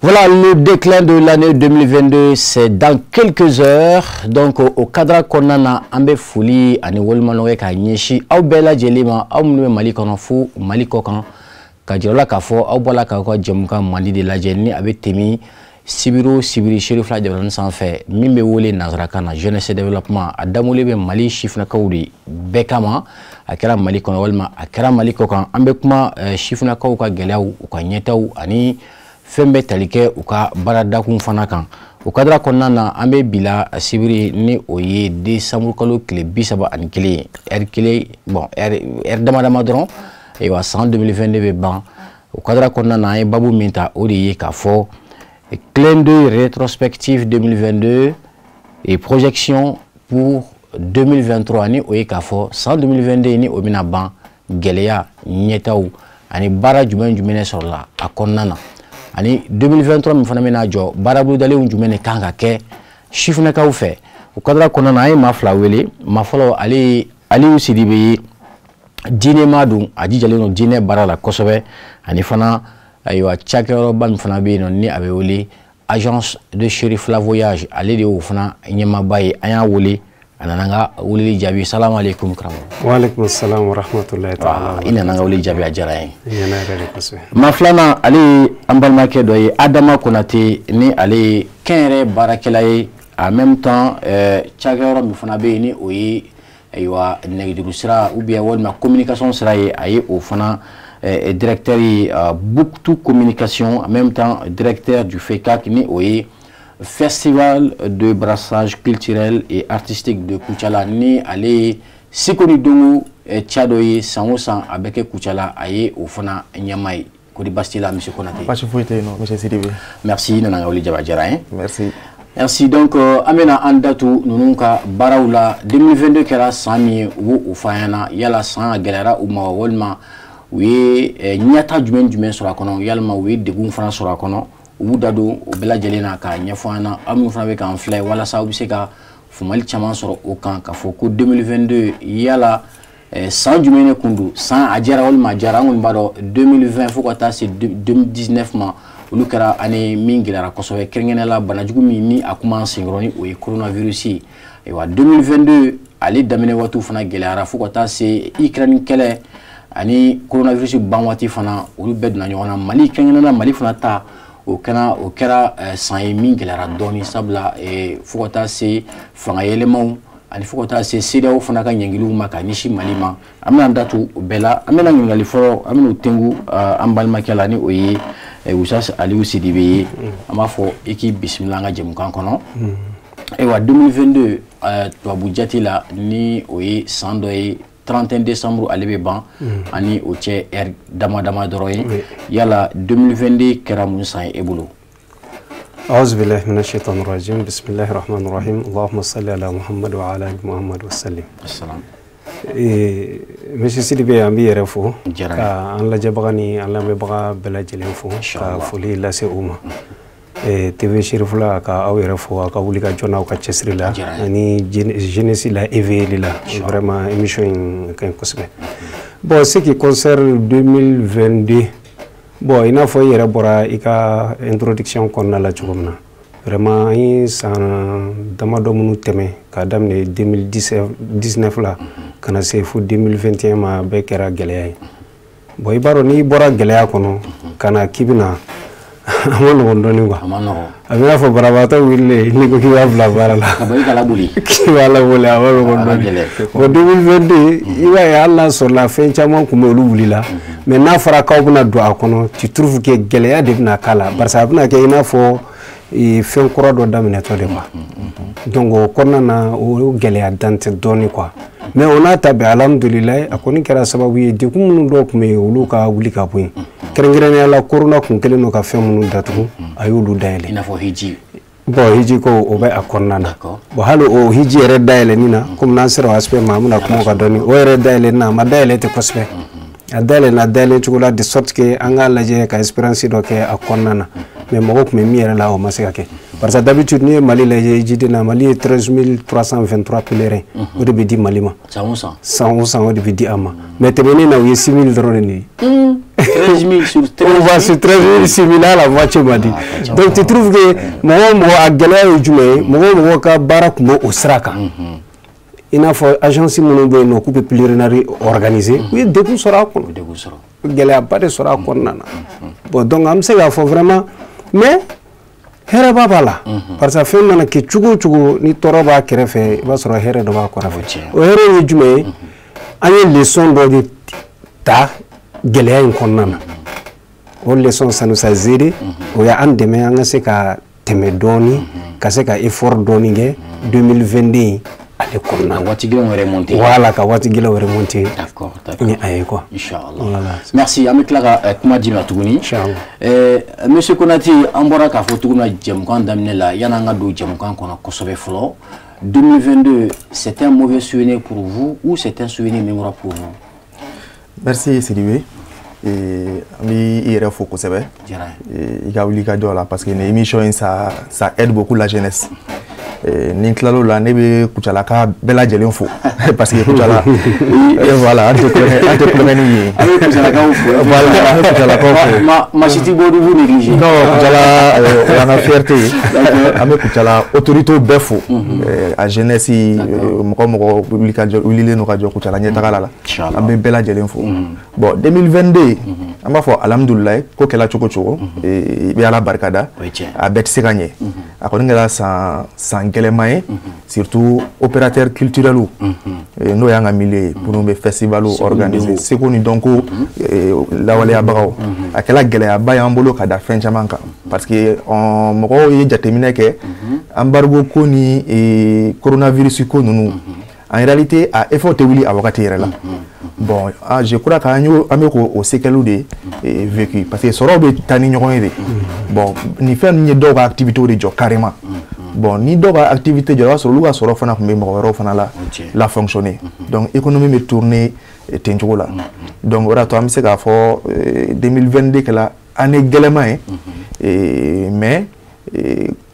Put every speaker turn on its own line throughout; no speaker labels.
Voilà, le déclin de l'année 2022, c'est dans quelques heures. Donc, au cadre kɔnɔna na, an bɛ foli ani waleɲumandɔn kɛ k'a ɲɛsin aw bɛɛ lajɛlen ma, aw minnu bɛ Mali kɔnɔ fo Mali kɔ kan, ka jira la k'a fɔ aw bɔla k'aw ka jɛmukan mandi de lajɛ ni a bɛ tɛmɛ sibiri o sibiri Cherifla jabaranin sanfɛ, min bɛ wele nanzarakan na jeunesse développement. A dabɔlen bɛ Mali sifinnakaw de bɛɛ kama, a kɛra Mali kɔnɔ walima a kɛra Mali kɔ kan. An bɛ kuma sifinnakaw ka gɛlɛyaw, u ka ɲɛtaw ani fɛn bɛ tali kɛ u ka baaradakun fana kan. O cadre kɔnɔna na, an bɛ bila sibiri ni o ye décembre kalo tile 31 ye, heure kelen, bon, heure dama dama dɔrɔn, ayiwa, san 2022 bɛ ban. O cadre kɔnɔna na, an ye babu min ta, o de ye k'a fɔ clin d'œil rétrospective 2022 et projection pour 2023, ni o ye k'a fɔ san 2022 ni o bɛna ban, gɛlɛya, ɲɛtaw ani baara jumɛn jumɛn de sɔrɔla a kɔnɔna na, ani 2023 min fana bɛna jɔ, baara bolodalenw jumɛn de kan ka kɛ sifinnakaw fɛ. O cadre kɔnɔna na, an ye maa fila wele. Maa fɔlɔ, ale ye Aliou Sidibé ye, diinɛmaa don, a jijalen don diinɛ baara la kosɛbɛ, ani fana ayiwa cakɛyɔrɔba min fana bɛ yen nɔ ni a bɛ wele agence de Cherifla Voyage, ale de y'o fana ɲɛmaaba ye. An y'a wele, a nana an ka weleli jaabi. Salamu aleykum karamɔgɔ.
Wa aleykum salam wa rahmatulahi taala.
I nana an ka weleli jaabi, a diyara n ye.
Ɲɛna yɛrɛ de kosɛbɛ.
Maa filanan, ale ye an balimakɛ dɔ ye, Adama Konate, ni ale ye kɛnyɛrɛ baarakɛla ye, en même temps cakɛyɔrɔ min fana bɛ yen ni o ye ayiwa nɛgɛjuru sira ou bien walima communication sira ye, a ye o fana directeur ye, Bouktou Communication, en même temps directeur du FECAC, ni o ye Festival de brassage culturel et artistique de Koutiala, ni ale ye seko ni dɔnko ca dɔ ye, san o san a bɛ kɛ Koutiala, a ye o fana ɲɛmaa ye. Kori baasi t'i la, monsieur Konate?
Baasi foyi tɛ yen nɔ, monsieur Sidibé.
Merci, i nana an ka wele jaabi, a diyara an ye.
Merci.
Merci. Donc an bɛna an da tu ninnu ka baaraw la. 2022 kɛra san min ye, u b'o fɔ an ɲɛna, yala san a gɛlɛyara u ma walima u ye ɲɛta jumɛn jumɛn sɔrɔ a kɔnɔ, yalima u ye degun fana sɔrɔ a kɔnɔ. U b'u da don o bɛɛ lajɛlen na k'a ɲɛfɔ an ɲɛna, aw minnu fana bɛ k'an filɛ, walasa aw bɛ se ka faamuyali caman sɔrɔ o kan, k'a fɔ ko 2022 yala san jumɛn de kun don, san a diyara walima a diyara. An kɔni b'a dɔn 2020 fo ka taa se 2019 ma, olu kɛra année min gɛlɛyara kosɛbɛ, kɛrɛnkɛrɛnnenya la banajugu min ni a kuma an senkɔrɔ ni o ye coronavirus ye. Ayiwa, 2022 ale daminɛ waatiw fana gɛlɛyara, fo ka taa se Ukraine kɛlɛ ani coronavirus ban waati fana, olu bɛɛ donna ɲɔgɔn na. Mali kɛrɛnkɛrɛnnenya la, Mali fana ta o kɛra san ye min gɛlɛyara dɔɔni, sabula fo ka taa se fanga yɛlɛmaw ani fo ka taa se CEDEAO fana ka ɲɛngiliw ma ka ɲɛsin Mali ma. An bɛna da tu o bɛɛ la. An bɛna ɲininkali fɔlɔ, an bɛna o tengu an balimakɛ la, ni o ye Oustaz Aliou Sidibé ye. An b'a fɔ i k'i bisimila an ka jɛmukan kɔnɔ. Ayiwa, 2022 tubabu jate la, ni o ye san dɔ ye, 31 décembre ale bɛ ban, ani o cɛ heure dama dama dɔrɔn ye. Yala 2022 kɛra mun san ye e bolo?
أعوذ بالله من الشيطان الرجيم، بسم الله الرحمن الرحيم، اللهم صل على محمد وعلى آل محمد وسلم.
السلام.
Monsieur Sidibé, an b'i yɛrɛ fo ka an lajɛbaga ni an lamɛnbaga bɛɛ lajɛlen fo, ka foli lase u ma. TV Cherifla ka aw yɛrɛ fo aw ka wuli ka jɔ n'aw ka cɛsiri la ani jeunesse la éveillé la, vraiment émission in ka ɲi kosɛbɛ. Bon, ce qui concerne 2022, bon, i n'a fɔ i yɛrɛ bɔra i ka introduction kɔnɔna la cogo min na, vraiment an ye san damadɔ minnu tɛmɛ k'a daminɛ 2019 la ka na se fo 2021 ma, bɛɛ kɛra gɛlɛya ye. Bon, i b'a dɔn n'i bɔra gɛlɛya kɔnɔ ka na k'i bɛna, a ma nɔgɔn dɔɔni quoi. A bɛ i n'a fɔ banabaatɔ wulilen n'i ko k'i b'a bila baara la.
Ka bɔ i ka laboli.
K'i b'a laboli, a ma nɔgɔn dɔɔni. Bon, 2022, i b'a ye hali n'a sɔrɔla fɛn caman tun bɛ olu wulila, mais n'a fɔra k'aw bɛna don a kɔnɔ, tu trouves que gɛlɛya de bɛna k'a la, barisa a bɛna kɛ i n'a fɔ fɛn kura dɔ daminɛtɔ de quoi. Donc o kɔnɔna na, o gɛlɛya dan tɛ dɔɔni quoi. Mais o n'a ta bɛɛ, alhamdulilayi, a kɔni kɛra sababu ye degun minnu dɔw tun bɛ yen, olu ka wuli ka bɔ yen. Kɛrɛnkɛrɛnnenya la, corona kun kɛlen don ka fɛn minnu datugu, a y'olu dayɛlɛ.
I n'a fɔ hiji.
Bon, hiji ko o bɛ a kɔnɔna na. Bon, hali o hiji yɛrɛ dayɛlɛni na, komi n'an sera o aspect ma, an bɛna kuma o kan dɔɔni. O yɛrɛ dayɛlɛni na, a ma dayɛlɛ ten kosɛbɛ. A dayɛlɛna dayɛlɛ cogo la de sorte que an k'a lajɛ ka expérience dɔ kɛ a kɔnɔna na. Mais mɔgɔw tun bɛ min yɛrɛ la, o ma se ka kɛ. Parce que d'habitude, n'i ye Mali lajɛ hijiden na, Mali ye 13 323 pèlerins, o de bɛ di Mali ma.
San o san?
San o san, o de bɛ di an ma. Mais tɛmɛnen na, u ye 6 000 dɔrɔn de di.
13 000 sur 13 000.
On va sur 13 000, 6 000, à la moitié m'a dit. Donc tu trouves que mɔgɔ o mɔgɔ, a gɛlɛya ye jumɛn ye? Mɔgɔ o mɔgɔ ka baara tun bɛ o sira kan. I n'a fɔ agence minnu bɛ yen nɔ k'u bɛ pèlerinage organiser, u ye degun sɔrɔ a kɔnɔ.
Degun sɔrɔ.
Gɛlɛyaba de sɔrɔ a kɔnɔna na. Bon, donc an bɛ se k'a fɔ vraiment, mais hɛrɛba b'a la. Parce que fɛn mana kɛ cogo o cogo, ni tɔɔrɔ b'a kɛrɛfɛ, i b'a sɔrɔ hɛrɛ dɔ b'a kɔrɔfɛ. O hɛrɛ ye jumɛn ye? An ye leçon dɔ de ta gɛlɛya in kɔnɔna na. O leçon, ça nous a aidé, o y'an dɛmɛ an ka se ka tɛmɛ dɔɔni, ka se ka effort dɔɔni kɛ 2022 ale kɔnɔna na.
Ka waati gɛlɛnw remonter.
Voilà, ka waati gɛlɛnw remonter.
D'accord.
Ni a ye quoi.
Inchallah.
Voilà.
Merci, an bɛ tila ka kuma d'i ma tuguni.
Inchallah.
Monsieur Konate, an bɔra k'a fɔ cogo min na jɛmukan daminɛ la, yan'an ka don jɛmukan kɔnɔ kosɛbɛ fɔlɔ, 2022, c'est un mauvais souvenir pour vous ou c'est un souvenir mémorable pour vous?
Merci Sidibé. An bɛ i yɛrɛ fo kosɛbɛ.
Diyara n ye.
I ka wuli ka jɔ la, parce que nin émission in, ça aide beaucoup la jeunesse. Ni n tilal'o la, ne bɛ Kucalaka bɛɛ lajɛlen fo, parce que Kucala, voilà, an tɛ kulonkɛ, an tɛ kulonkɛninw ye.
An bɛ Kucalakaw fo.
Voilà, an bɛ Kucalakaw fo.
Ma si ti bɔ négliger.
Non, Kucala, o y'an ka fierté ye. An bɛ Kucala autorités bɛɛ fo. A jeunesse, mɔgɔ mɔgɔ wuli ka jɔ, wulilen don ka jɔ Kucala ɲɛtaga la. An bɛ bɛɛ lajɛlen fo. Bon, 2022, an b'a fɔ alhamdulilayi, ko kɛla cogo cogo, i bɛ Ala barikada. A bɛɛ tɛ se ka ɲɛ. A kɔni kɛra san gɛlɛman ye, surtout opérateur culturel, n'o y'an ka milieu ye, minnu bɛ festival organiser, seko ni dɔnko lawaleyabagaw. A kɛla gɛlɛyaba y'an bolo ka da fɛn caman kan, parce que mɔgɔw ye jateminɛ kɛ, embargo ko ni coronavirus ko ninnu, en réalité, a effet tɛ wuli a wagati yɛrɛ la. Bon, je crois qu'an y'o, an bɛ k'o séquelles de vécu, parce que sɔrɔw bɛ taa ni ɲɔgɔn ye de. Bon, nin fɛn ninnu ye dɔw ka activité de jɔ carrément. Bon, ni dɔw ka activité jɔ, i b'a sɔrɔ olu ka sɔrɔ fana tun bɛ mɔgɔ wɛrɛw fana la fonctionner. Donc économie bɛ tourner ten cogo la. Donc o de y'a to an bɛ se k'a fɔ 2022 kɛla année gɛlɛman ye, mais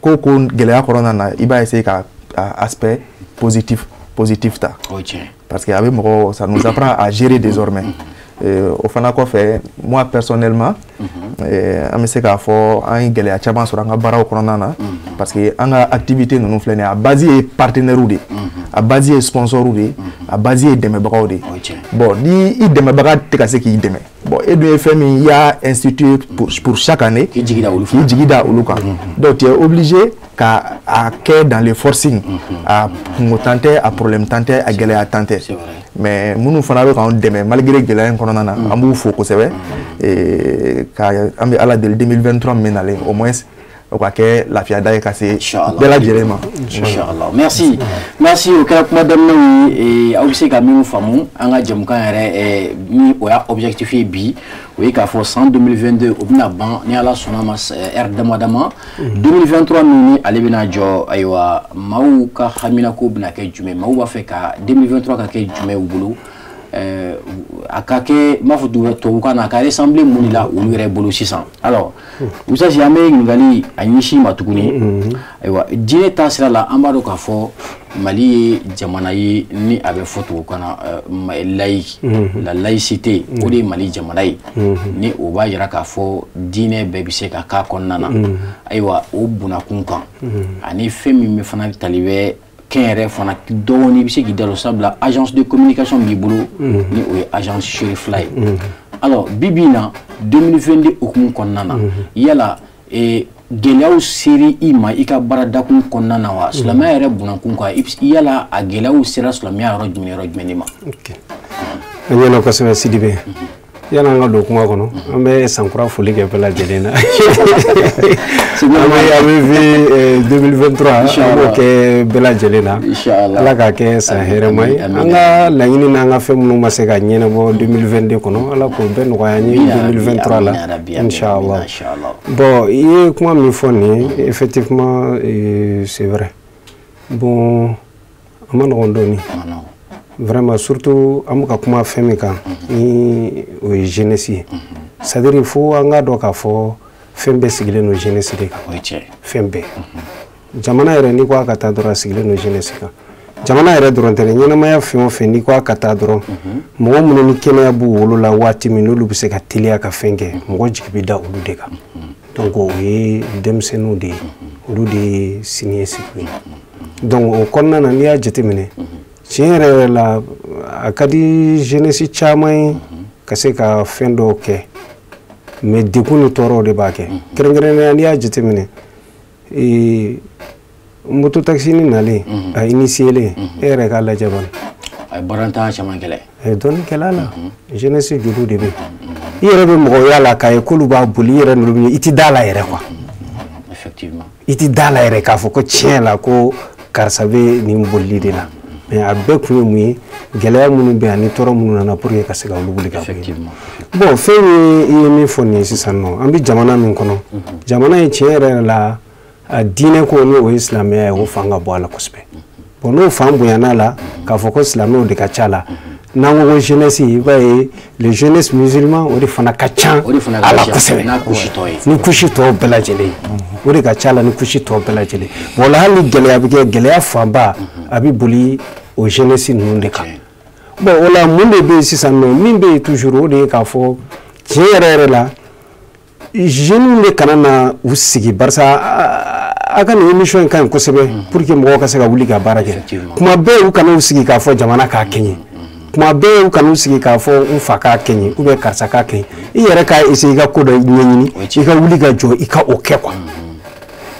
ko ko gɛlɛya kɔnɔna na, i b'a essayer ka aspect positif ta. Parce que a bɛ mɔgɔ, ça nous apprend à gérer désormais. O fana kɔfɛ, moi personnellement, an bɛ se k'a fɔ an ye gɛlɛya caman sɔrɔ an ka baaraw kɔnɔna na, parce que an ka activité ninnu filɛ nin ye, a base ye partenaires de ye, a base ye sponsors de ye, a base ye dɛmɛbagaw de ye. Bon, ni i dɛmɛbaga tɛ ka se k'i dɛmɛ, bon, e dun ye fɛn min i y'a institué pour chaque année,
k'i jigi da olu
k'i jigi da olu kan, donc tu es obligé ka a kɛ dans le forcing. A kungo tan tɛ, a problème tan tɛ, a gɛlɛya tan tɛ, mais minnu fana bɛ k'an dɛmɛ malgré gɛlɛya in kɔnɔna na, an b'u fo kosɛbɛ. Ka an bɛ Ala deli, 2023 min bɛ nalen, au moins o ka kɛ lafiyada ye ka se bɛɛ lajɛlen ma.
Inchallah. Merci, merci. O kɛra kuma daminɛw ye. Aw bɛ se ka min faamu an ka jɛmukan yɛrɛ ni o y'a objectif ye bi, o ye k'a fɔ san 2022 o bɛna ban ni Ala sɔnna ma heure dama dama. 2023 min ni ale bɛna jɔ, ayiwa, maaw ka haminako bɛna kɛ jumɛn? Maaw b'a fɛ ka 2023 ka kɛ jumɛn u bolo? A ka kɛ, n b'a fɔ tubabukan na, a ka ressembler mun de la olu yɛrɛ bolo sisan? Alors Musa Si, an bɛ ɲininkali a ɲɛsin ma tuguni. Ayiwa, diinɛ taasira la, an b'a dɔn k'a fɔ Mali ye jamana ye ni a bɛ fɔ tubabukan na laïque, la laïcité, o de ye Mali jamana ye, ni o b'a jira k'a fɔ diinɛ bɛɛ bɛ se ka k'a kɔnɔna na. Ayiwa, o bunakun kan ani fɛn min bɛ fana tali bɛ kɛnyɛrɛ fana dɔɔnin, i bɛ se k'i da don, sabula agence de communication b'i bolo ni o ye agence Cherifla ye. Alors bi bi in na, 2022 hukumu kɔnɔna na, yala gɛlɛyaw sera i ma i ka baara dakun kɔnɔna na wa? Silamɛya yɛrɛ bunakun kan, yala a gɛlɛyaw sera silamɛya yɔrɔ jumɛn de ma?
A ɲɛna kosɛbɛ Sidibe. Yan'an ka don kuma kɔnɔ, an bɛ sankura foli kɛ bɛɛ lajɛlen na. An bɛ vi 2023, an b'o kɛ bɛɛ lajɛlen na. Ala k'a kɛ san hɛrɛma ye. An ka laɲini n'an ka fɛn minnu ma se ka ɲɛnabɔ 2022 kɔnɔ, Ala k'o bɛɛ nɔgɔya an ye 2023 la, inchallah. Bon, i ye kuma min fɔ nin ye, effectivement, c'est vrai. Bon, a ma nɔgɔn dɔɔnin. Vraiment, surtout an bɛ ka kuma fɛn min kan ni o ye jeunesse ye, c'est à dire fo an k'a dɔn k'a fɔ fɛn bɛɛ sigilen don jeunesse de kan. Fɛn bɛɛ, jamana yɛrɛ, n'i ko a ka taa dɔrɔn, a sigilen don jeunesse kan. Jamana yɛrɛ dɔrɔn tɛ dɛ, ɲɛnamaya fɛn o fɛn, n'i ko a ka taa dɔrɔn, mɔgɔ minnu ni kɛnɛya b'u wolo la waati min n'olu bɛ se ka teliya ka fɛn kɛ, mɔgɔ jigi bɛ da olu de kan. Donc o ye denmisɛnninw de ye, olu de ye siniɲɛsigiw ye. Donc o kɔnɔna na, n'i y'a jateminɛ, tiɲɛ yɛrɛ yɛrɛ la, a ka di jeunesse caman ye ka se ka fɛn dɔw kɛ, mais degun ni tɔɔrɔw de b'a kɛ. Kɛrɛnkɛrɛnnenya, n'i y'a jateminɛ, moto taxi ni nalen a initié, e yɛrɛ k'a lajɛ bani.
A ye baarantanya caman kɛlɛ.
A ye dɔɔnin kɛlɛ a la. Jeunesse joliw de bɛ yen, i yɛrɛ bɛ mɔgɔ y'a la k'a ye k'olu b'a boli, i yɛrɛ n'olu, i ti da la yɛrɛ quoi.
Effectivement.
I ti da la yɛrɛ k'a fɔ ko tiɲɛ la ko karisa bɛ nin bolili de la. Mais a bɛɛ kun ye mun ye? Gɛlɛya minnu bɛ yan ni tɔɔrɔ minnu nana pour que ka se ka olu wuli ka bɔ yen. Bon, fɛn min i ye min fɔ nin ye sisan nɔ, an bɛ jamana min kɔnɔ, jamana in tiɲɛ yɛrɛ la, a diinɛ ko ni o ye silamɛya ye, o fan ka bɔ a la kosɛbɛ. Bon, n'o fan bonyana la k'a fɔ ko silamɛw de ka ca la, n'an ko ko jeunesse, i b'a ye les jeunesses musulmans, o de fana ka ca a la kosɛbɛ ni couche tɔw bɛɛ lajɛlen, o de ka ca la ni couche tɔw bɛɛ lajɛlen. Bon, la hali ni gɛlɛya bɛ kɛ, gɛlɛya fanba a bɛ boli o jeunesse ninnu de kan. Bon, o la mun de bɛ yen sisan nɔ? Min bɛ yen toujours, o de ye k'a fɔ tiɲɛ yɛrɛ yɛrɛ la, jeunes de kana na u sigi, barisa a ka nin émission in ka ɲi kosɛbɛ pour que mɔgɔw ka se ka wuli ka baara kɛ. Kuma bɛɛ u kana u sigi k'a fɔ jamana k'a kɛɲɛ, kuma bɛɛ u kana u sigi k'a fɔ n fa k'a kɛɲɛ ou bien karisa k'a kɛɲɛ. I yɛrɛ k'a essayer i ka ko dɔ ɲɛɲini, i ka wuli ka jɔ, i ka o kɛ quoi.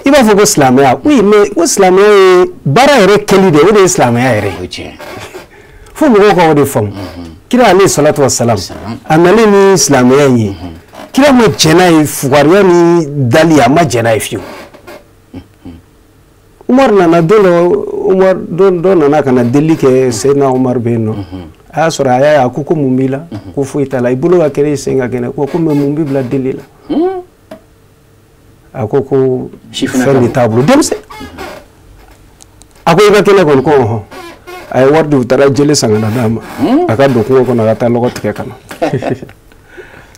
I b'a fɔ ko silamɛya, oui, mais ko silamɛya ye baara yɛrɛ kɛli de, o de ye silamɛya yɛrɛ ye. Fo mɔgɔw ka o de faamu. Kira alayhi salatu wa salam, a nalen ni silamɛya in ye, kira ma jɛn n'a ye fugariya ni dali, a ma jɛn n'a ye fiyewu. Umar nana don dɔ, Umar don dɔ nana ka na delili kɛ, Seyidina Umar bɛ yen nɔ. A y'a sɔrɔ a y'a ye, a ko ko mun b'i la? Ko foyi t'a la, i bolo ka kɛnɛ, i sen ka kɛnɛ. Ko ko mais mun b'i bila deli la? A ko ko fɛn de t'a bolo, denmisɛn. A ko i ka kɛnɛ kɔni? Ko ɔhɔn. A ye wari di, u taara jele san ka na d'a ma, a ka don kungo kɔnɔ a ka taa lɔgɔ tigɛ ka na.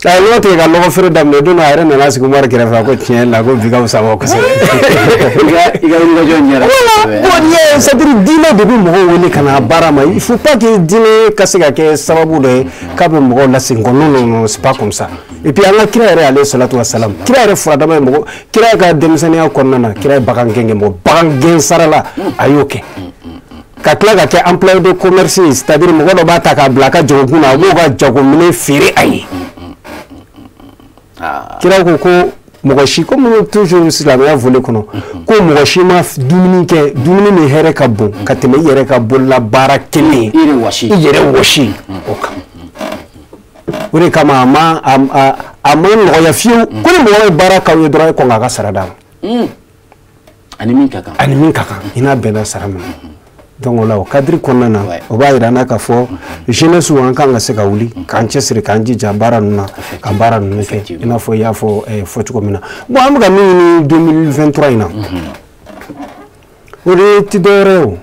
A ye lɔgɔ tigɛ ka lɔgɔ feere daminɛ don dɔ, a yɛrɛ nana sigi Umaru kɛrɛfɛ, a ko tiɲɛ la ko bi ka fisa ma kosɛbɛ.
I ka wulikajɔ ɲɛra.
Bon, n'i ye, c'est à dire diinɛ de bɛ mɔgɔw wele ka na baara ma. Il faut pas que diinɛ ka se ka kɛ sababu dɔ ye k'a bɛ mɔgɔw lasegin kɔ. Non, non, non, c'est pas comme ça. Et puis an ka kira yɛrɛ alayhi salatu wa salam, kira yɛrɛ furadama ye mɔgɔ, kira ka denmisɛnninya kɔnɔna na, kira ye bagan gɛn kɛ, mɔgɔ bagan gɛn sara la, a y'o kɛ. Ka tila ka kɛ employé de commerce ye, c'est à dire mɔgɔ dɔ b'a ta k'a bila a ka jagokun na, a b'o ka jagominɛ feere a ye. Kira ko ko mɔgɔ si, komi toujours silamɛya volet kɔnɔ, ko mɔgɔ si ma dumuni kɛ dumuni min hɛrɛ ka bon ka tɛmɛ i yɛrɛ ka bolola baara kelen
i yɛrɛ wɔsi,
i yɛrɛ wɔsi o kan. O de kama a ma nɔgɔya fiyewu ko ni mɔgɔ ye baara k'aw ye dɔrɔn, e kɔn k'a ka sara d'a ma.
Ani min ka kan.
Ani min ka kan, i n'a bɛnna sara min na. Donc o la, o cadre kɔnɔna na, o b'a yira an na k'a fɔ jeunesse, an kan ka se ka wuli k'an cɛsiri, k'an jija baara ninnu na, ka baara ninnu kɛ i n'a fɔ i y'a fɔ fɔ cogo min na. Bon, an bɛ ka min ɲini 2023 in na, o de ti dɔwɛrɛ ye. O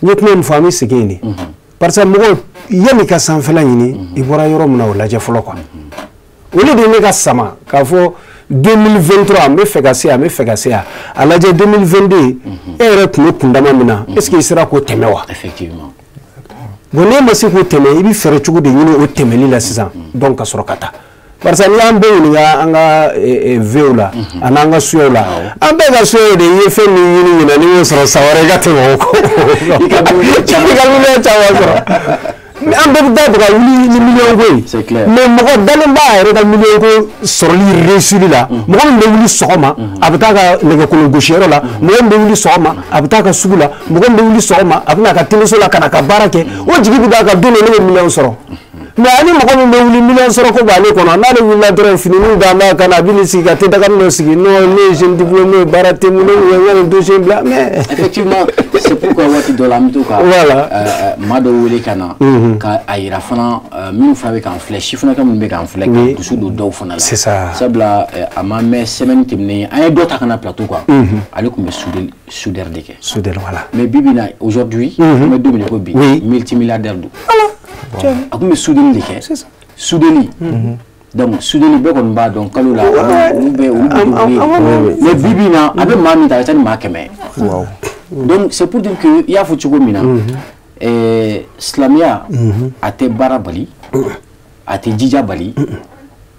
n ye kuma min fɔ, an bɛ segin yen de, parce que mɔgɔ yanni ka sanfɛla ɲini, i bɔra yɔrɔ min na, o lajɛ fɔlɔ quoi. O de ye ne ka sama k'a fɔ 2023 n bɛ fɛ ka se yan, n bɛ fɛ ka se yan. A lajɛ 2022, e yɛrɛ tun bɛ kundama min na, est ce que i sera k'o tɛmɛ wa?
Effectivement.
Bon, n'e ma se k'o tɛmɛ, i bɛ fɛɛrɛ cogo de ɲini o tɛmɛli la sisan, donc ka sɔrɔ ka taa. Barisa n'i y'an bɛɛ ɲininka an ka vœux la a n'an ka souhaits la, an bɛɛ ka souhait de ye fɛn min ɲini ɲinɛ, n'i y'o sɔrɔ san wɛrɛ i ka tɛmɛ o kɔ,
i ka
miliyɔn caman sɔrɔ. An bɛɛ bɛ da ka wuli ni miliyɔn ko ye, mais mɔgɔ dalen b'a yɛrɛ ka miliyɔn ko sɔrɔli réussir la. Mɔgɔ min bɛ wuli sɔgɔma, a bɛ taa ka nɛgɛkolon gosiyɔrɔ la, mɔgɔ min bɛ wuli sɔgɔma, a bɛ taa ka sugu la, mɔgɔ min bɛ wuli sɔgɔma, a bɛ na a ka teleso la ka na ka baara kɛ, o jigi bɛ d'a kan don dɔ ne bɛ miliyɔn sɔrɔ.
Mais ani mɔgɔ min bɛ wuli miliyɔn sɔrɔ ko b'ale kɔnɔ, n'ale wulila dɔrɔn finiw d'an ma ka na, a bɛ n'i sigi ka te dagani dɔ sigi, non, ne ye jeune diplômé, baara tɛ n bolo, n ka nin dossier bila, mais
effectivement, c'est pourquoi waati dɔ la an bɛ to ka
voilà
maa dɔw wele ka na ka a yira fana minnu fana bɛ k'an filɛ, sifinnaka minnu bɛ k'an filɛ, ka dusu don dɔw fana la.
C'est ça.
Sabula a ma mɛn, semaine tɛmɛnen, an ye dɔ ta ka na plateau kan, ale tun bɛ soudeur de kɛ.
Soudeur, voilà.
Mais bi bi in na, aujourd'hui, an bɛ don min na ko bi, multimilliardaire don. A tun bɛ soudeli de kɛ. Soudeli. Donc soudeli, bɛɛ kɔni b'a dɔn kalo la olu bɛ olu bɛ débrouiller. Mais bi bi in na, a bɛ maa min ta, a ka ca ni maa 100 ye. Donc c'est pour dire que i y'a fɔ cogo min na, silamɛya a tɛ baara bali, a tɛ jija bali.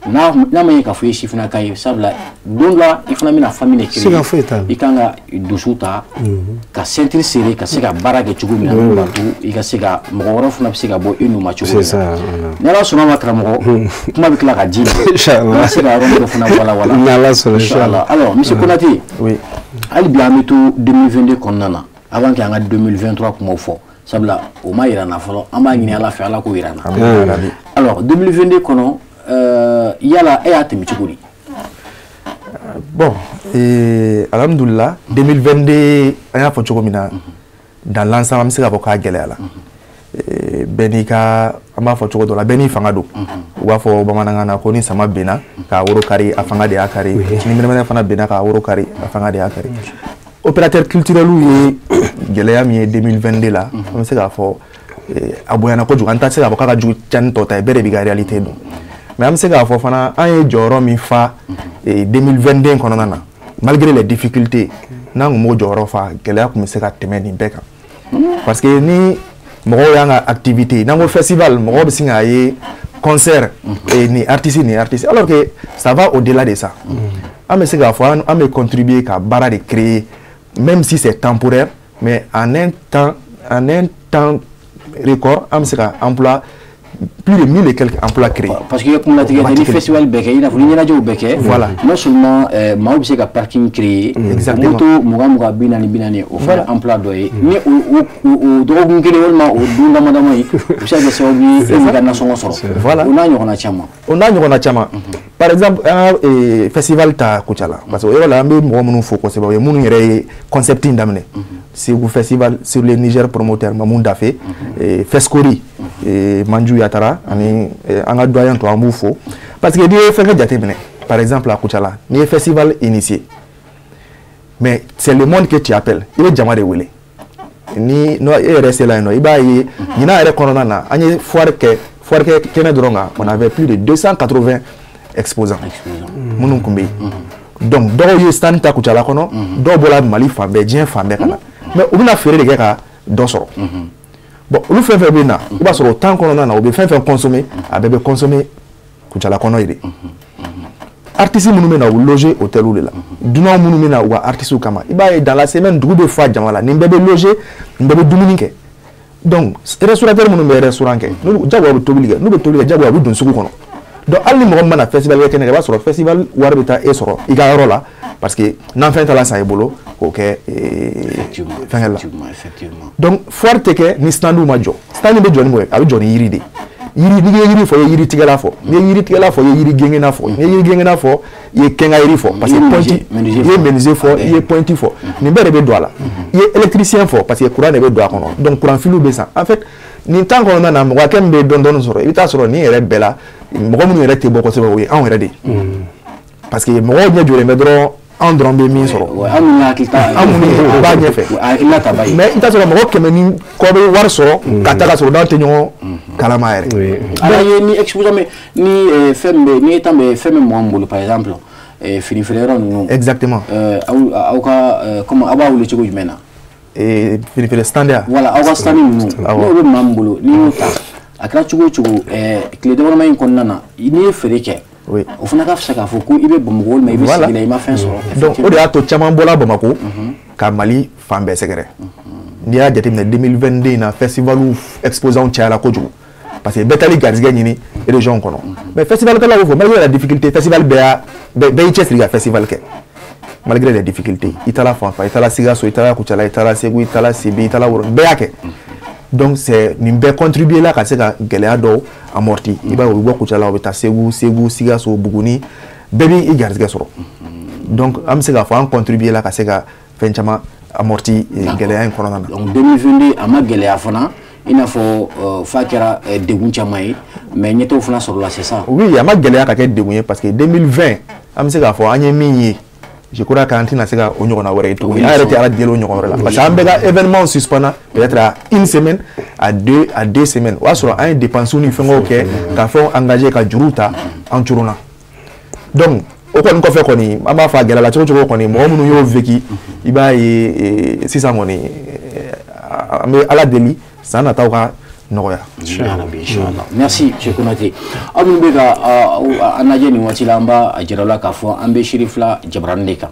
N'a ma ɲɛ k'a fɔ i ye sifinnaka ye, sabula don dɔ la i fana bɛna famille de créer,
siga foyi t'a la,
i kan ka dusu ta ka ceinture serrer ka se ka baara kɛ cogo min na, min b'a to i ka se ka mɔgɔ wɛrɛ fana bɛ se ka bɔ i nu ma cogo min na. Ni Ala sɔnna ma, karamɔgɔ, kuma bɛ tila ka ji ma, an ka se ka yɔrɔ dɔ fana walawala.
Ni Ala sɔnna.
Inchallah. Alors monsieur Konate, hali bi an bɛ to 2022 kɔnɔna na, avant que an ka 2023 kumaw fɔ, sabula o ma yira n na fɔlɔ, an b'a ɲini Ala fɛ, Ala k'o yira n na. Alors 2022 kɔnɔ, yala e y'a tɛmɛ cogo di?
Bon, alhamdulillah, 2022, an y'a fɔ cogo min na, dans l'ensemble, an bɛ se k'a fɔ k'a gɛlɛyara. Bɛɛ n'i ka, an b'a fɔ cogo dɔ la, bɛɛ n'i fanga don. U b'a fɔ bamanankan na ko ni sama benna k'a woro kari, a fanga de y'a kari. Ni mɛnɛmɛnɛ fana benna k'a woro kari, a fanga de y'a kari. Opérateur culturel ye gɛlɛya min ye 2022 la, an bɛ se k'a fɔ a bonyana kojugu. An tɛ se k'a fɔ k'a ka jugu ca ni tɔ ta ye, bɛɛ de b'i ka réalité dɔn. Mais an bɛ se k'a fɔ fana, an ye jɔyɔrɔ min fa 2022 kɔnɔna na, malgré les difficultés, n'an kun m'o jɔyɔrɔ fa, gɛlɛya tun bɛ se ka tɛmɛ nin bɛɛ kan. Parce que ni mɔgɔw y'an ka activité, n'an ko festival, mɔgɔw bɛ sin k'a ye concert ni artiste ni artiste, alors que ça va au-delà de ça. An bɛ se k'a fɔ an bɛ contribuer ka baara de créer, même si c'est temporaire, mais en un temps record, an bɛ se ka emploi, plus de 1000 et quelques emplois créés.
Parce que kuma latigɛ tɛ, ni festival bɛɛ kɛ, i n'a fɔ ni ɲɛnajɛw bɛɛ kɛ.
Voilà.
Non seulement maaw bɛ se ka parking créer.
Exactement.
Moto 20 20 40 40, o fana emploi dɔ ye. Ni o dɔgɔkun kelen walima o don dama dama ye, o bɛ se ka kɛ sababu ye e b'i ka nasɔngɔ sɔrɔ.
Voilà.
O n'a ɲɔgɔnna caman.
O n'a ɲɔgɔnna caman. Par exemple, an ka festival ta Kucala, parce que o yɔrɔ la, an bɛ mɔgɔ minnu fo kosɛbɛ, o ye minnu yɛrɛ ye concept in daminɛ. Segu Festival sur le Niger, promoteur Mamun Dafe, Fescori, Manju Yatara, ani an ka doyen tɔ, an b'u fo. Parce que n'i ye fɛn kɛ jateminɛ, par exemple à Kucala, n'i ye festival initié, mais c'est le monde que tu appelles, i bɛ jama de wele. Ni n'o e yɛrɛ sela yen nɔ, i b'a ye ɲinan yɛrɛ kɔnɔna na, an ye foire kɛ, foire kɛ kɛnɛ dɔrɔn kan, on avait plus de 280 exposants minnu tun bɛ yen. Donc dɔw ye stand ta Kucala kɔnɔ, dɔw bɔra Mali fan bɛɛ, diɲɛ fan bɛɛ ka na, mais u bɛna feere de kɛ ka dɔ sɔrɔ. Bon, olu fɛn fɛn bɛ na, i b'a sɔrɔ o temps kɔnɔna na, u bɛ fɛn fɛn consommer, a bɛɛ bɛ consommer Kucala kɔnɔ yen de. Artistes minnu bɛ na, u bɛ loger hôtel de la. Dunan minnu bɛ na u ka artistes kama, i b'a ye dans la semaine, dugu bɛ fa jama la, nin bɛɛ bɛ loger, nin bɛɛ bɛ dumuni kɛ. Donc restaurateur minnu bɛ restaurant kɛ, n'olu jagoya bɛ tobili kɛ, n'u bɛ tobili kɛ, jagoya u bɛ don sugu kɔnɔ. Donc hali ni mɔgɔ min mana festival kɛ kɛnɛ kan, i b'a sɔrɔ festival wari bɛ taa e sɔrɔ i ka yɔrɔ la, parce que nafɛn taara san i bolo k'o kɛ fɛnkɛ la. Donc foire tɛ kɛ ni standw ma jɔ. Stand bɛ jɔ ni mun ye? A bɛ jɔ ni yiri de. Yiri, n'i ye yiri fɔ, i ye yiri tigɛla fɔ. N'i ye yiri tigɛla fɔ, i ye yiri gengena fɔ. N'i ye yiri gengena fɔ, i ye kɛnga yiri fɔ, parce que pointe, i ye menuisier fɔ, i ye pointe fɔ, nin bɛɛ de bɛ don a la. I ye électricien fɔ, parce que courant de bɛ don a kɔnɔ, donc courant filiw bɛ san. En fait, nin temps kɔnɔna na, mɔgɔ hakɛ min bɛ dɔɔni dɔɔni sɔrɔ, i bɛ taa sɔrɔ nin yɛrɛ bɛɛ la, mɔgɔ minnu yɛrɛ tɛ bɔ kosɛbɛ, o ye anw yɛrɛ de ye, parce que mɔgɔw ɲɛ jɔlen bɛ dɔrɔn, anw dɔrɔn bɛ min sɔrɔ.
An minnu hakili t'a
An minnu b'a ɲɛfɛ, mais i t'a sɔrɔ mɔgɔ 100 ni kɔ bɛ wari sɔrɔ ka taa ka sɔrɔ n'aw tɛ ɲɔgɔn kalama yɛrɛ.
Ala ye ni exposant bɛ ni fɛn min bɛ ni état bɛ fɛn min mɔgɔ min bolo, par exemple fini feere yɔrɔ ninnu.
Exactement.
Aw ka, comment aw b'a wele cogo jumɛn na?
Fini feere stand ya.
Voilà, aw ka stand ninnu, n'o bɛ maa min bolo, n'i y'o ta, a kɛra cogo o cogo, tile damadama in kɔnɔna na, n'i ye feere kɛ, o fana ka fisa k'a fɔ ko i bɛ Bamakɔ walima i bɛ sigi la, i ma fɛn sɔrɔ.
Donc o de y'a to caman bɔra Bamakɔ ka Mali fan bɛɛ sɛgɛrɛ. N'i y'a jateminɛ, 2022 in na, festival exposants cayara kojugu, parce que bɛɛ taali garisɛgɛ ɲini région kɔnɔ. Mais festival kɛlaw b'o fɔ, malgré la difficulté, festival bɛɛ y'a bɛɛ y'i cɛsiri ka festival kɛ malgré les difficultés. I taara fan fan, i taara Sikaso, i taara Kucala, i taara Segu, i taara Sibi, i taara Woro, bɛɛ y'a kɛ. Donc c'est nin bɛɛ contribuer la ka se ka gɛlɛya dɔw amorti. I b'a ye u bɛ bɔ Kucala, u bɛ taa Segu, Sikaso, Buguni, bɛɛ b'i garijɛgɛ sɔrɔ. Donc an bɛ se k'a fɔ an contribuer la ka se ka fɛn caman amorti gɛlɛya in kɔnɔna na.
Donc 2022 a ma gɛlɛya fana, i n'a fɔ f'a kɛra degun caman ye, mais ɲɛtaw fana sɔrɔla, c'est ça?
Oui, a ma gɛlɛya ka kɛ degun ye parce que 2020 an bɛ se k'a fɔ an ye min ye, je crois qu'an tɛna se ka o ɲɔgɔnna wɛrɛ ye tuguni. An yɛrɛ tɛ Ala deli o ɲɔgɔn wɛrɛ la parce que an bɛɛ ka événement suspend peut-être à une semaine, à deux semaines. O y'a sɔrɔ an ye dépenses ni fɛngɛw kɛ ka fɛnw engagé, ka juruw ta, an curuna. Donc o kɔni kɔfɛ kɔni, an b'a fɔ a gɛlɛyala cogo cogo kɔni, mɔgɔ minnu y'o vécu, i b'a ye sisan kɔni an bɛ Ala deli san nataw ka nɔgɔya.
Inchallah. Merci M. Konate. Aw minnu bɛ ka an lajɛ nin waati la, an b'a jira la k'a fɔ an bɛ Cherifla Jabarani de kan.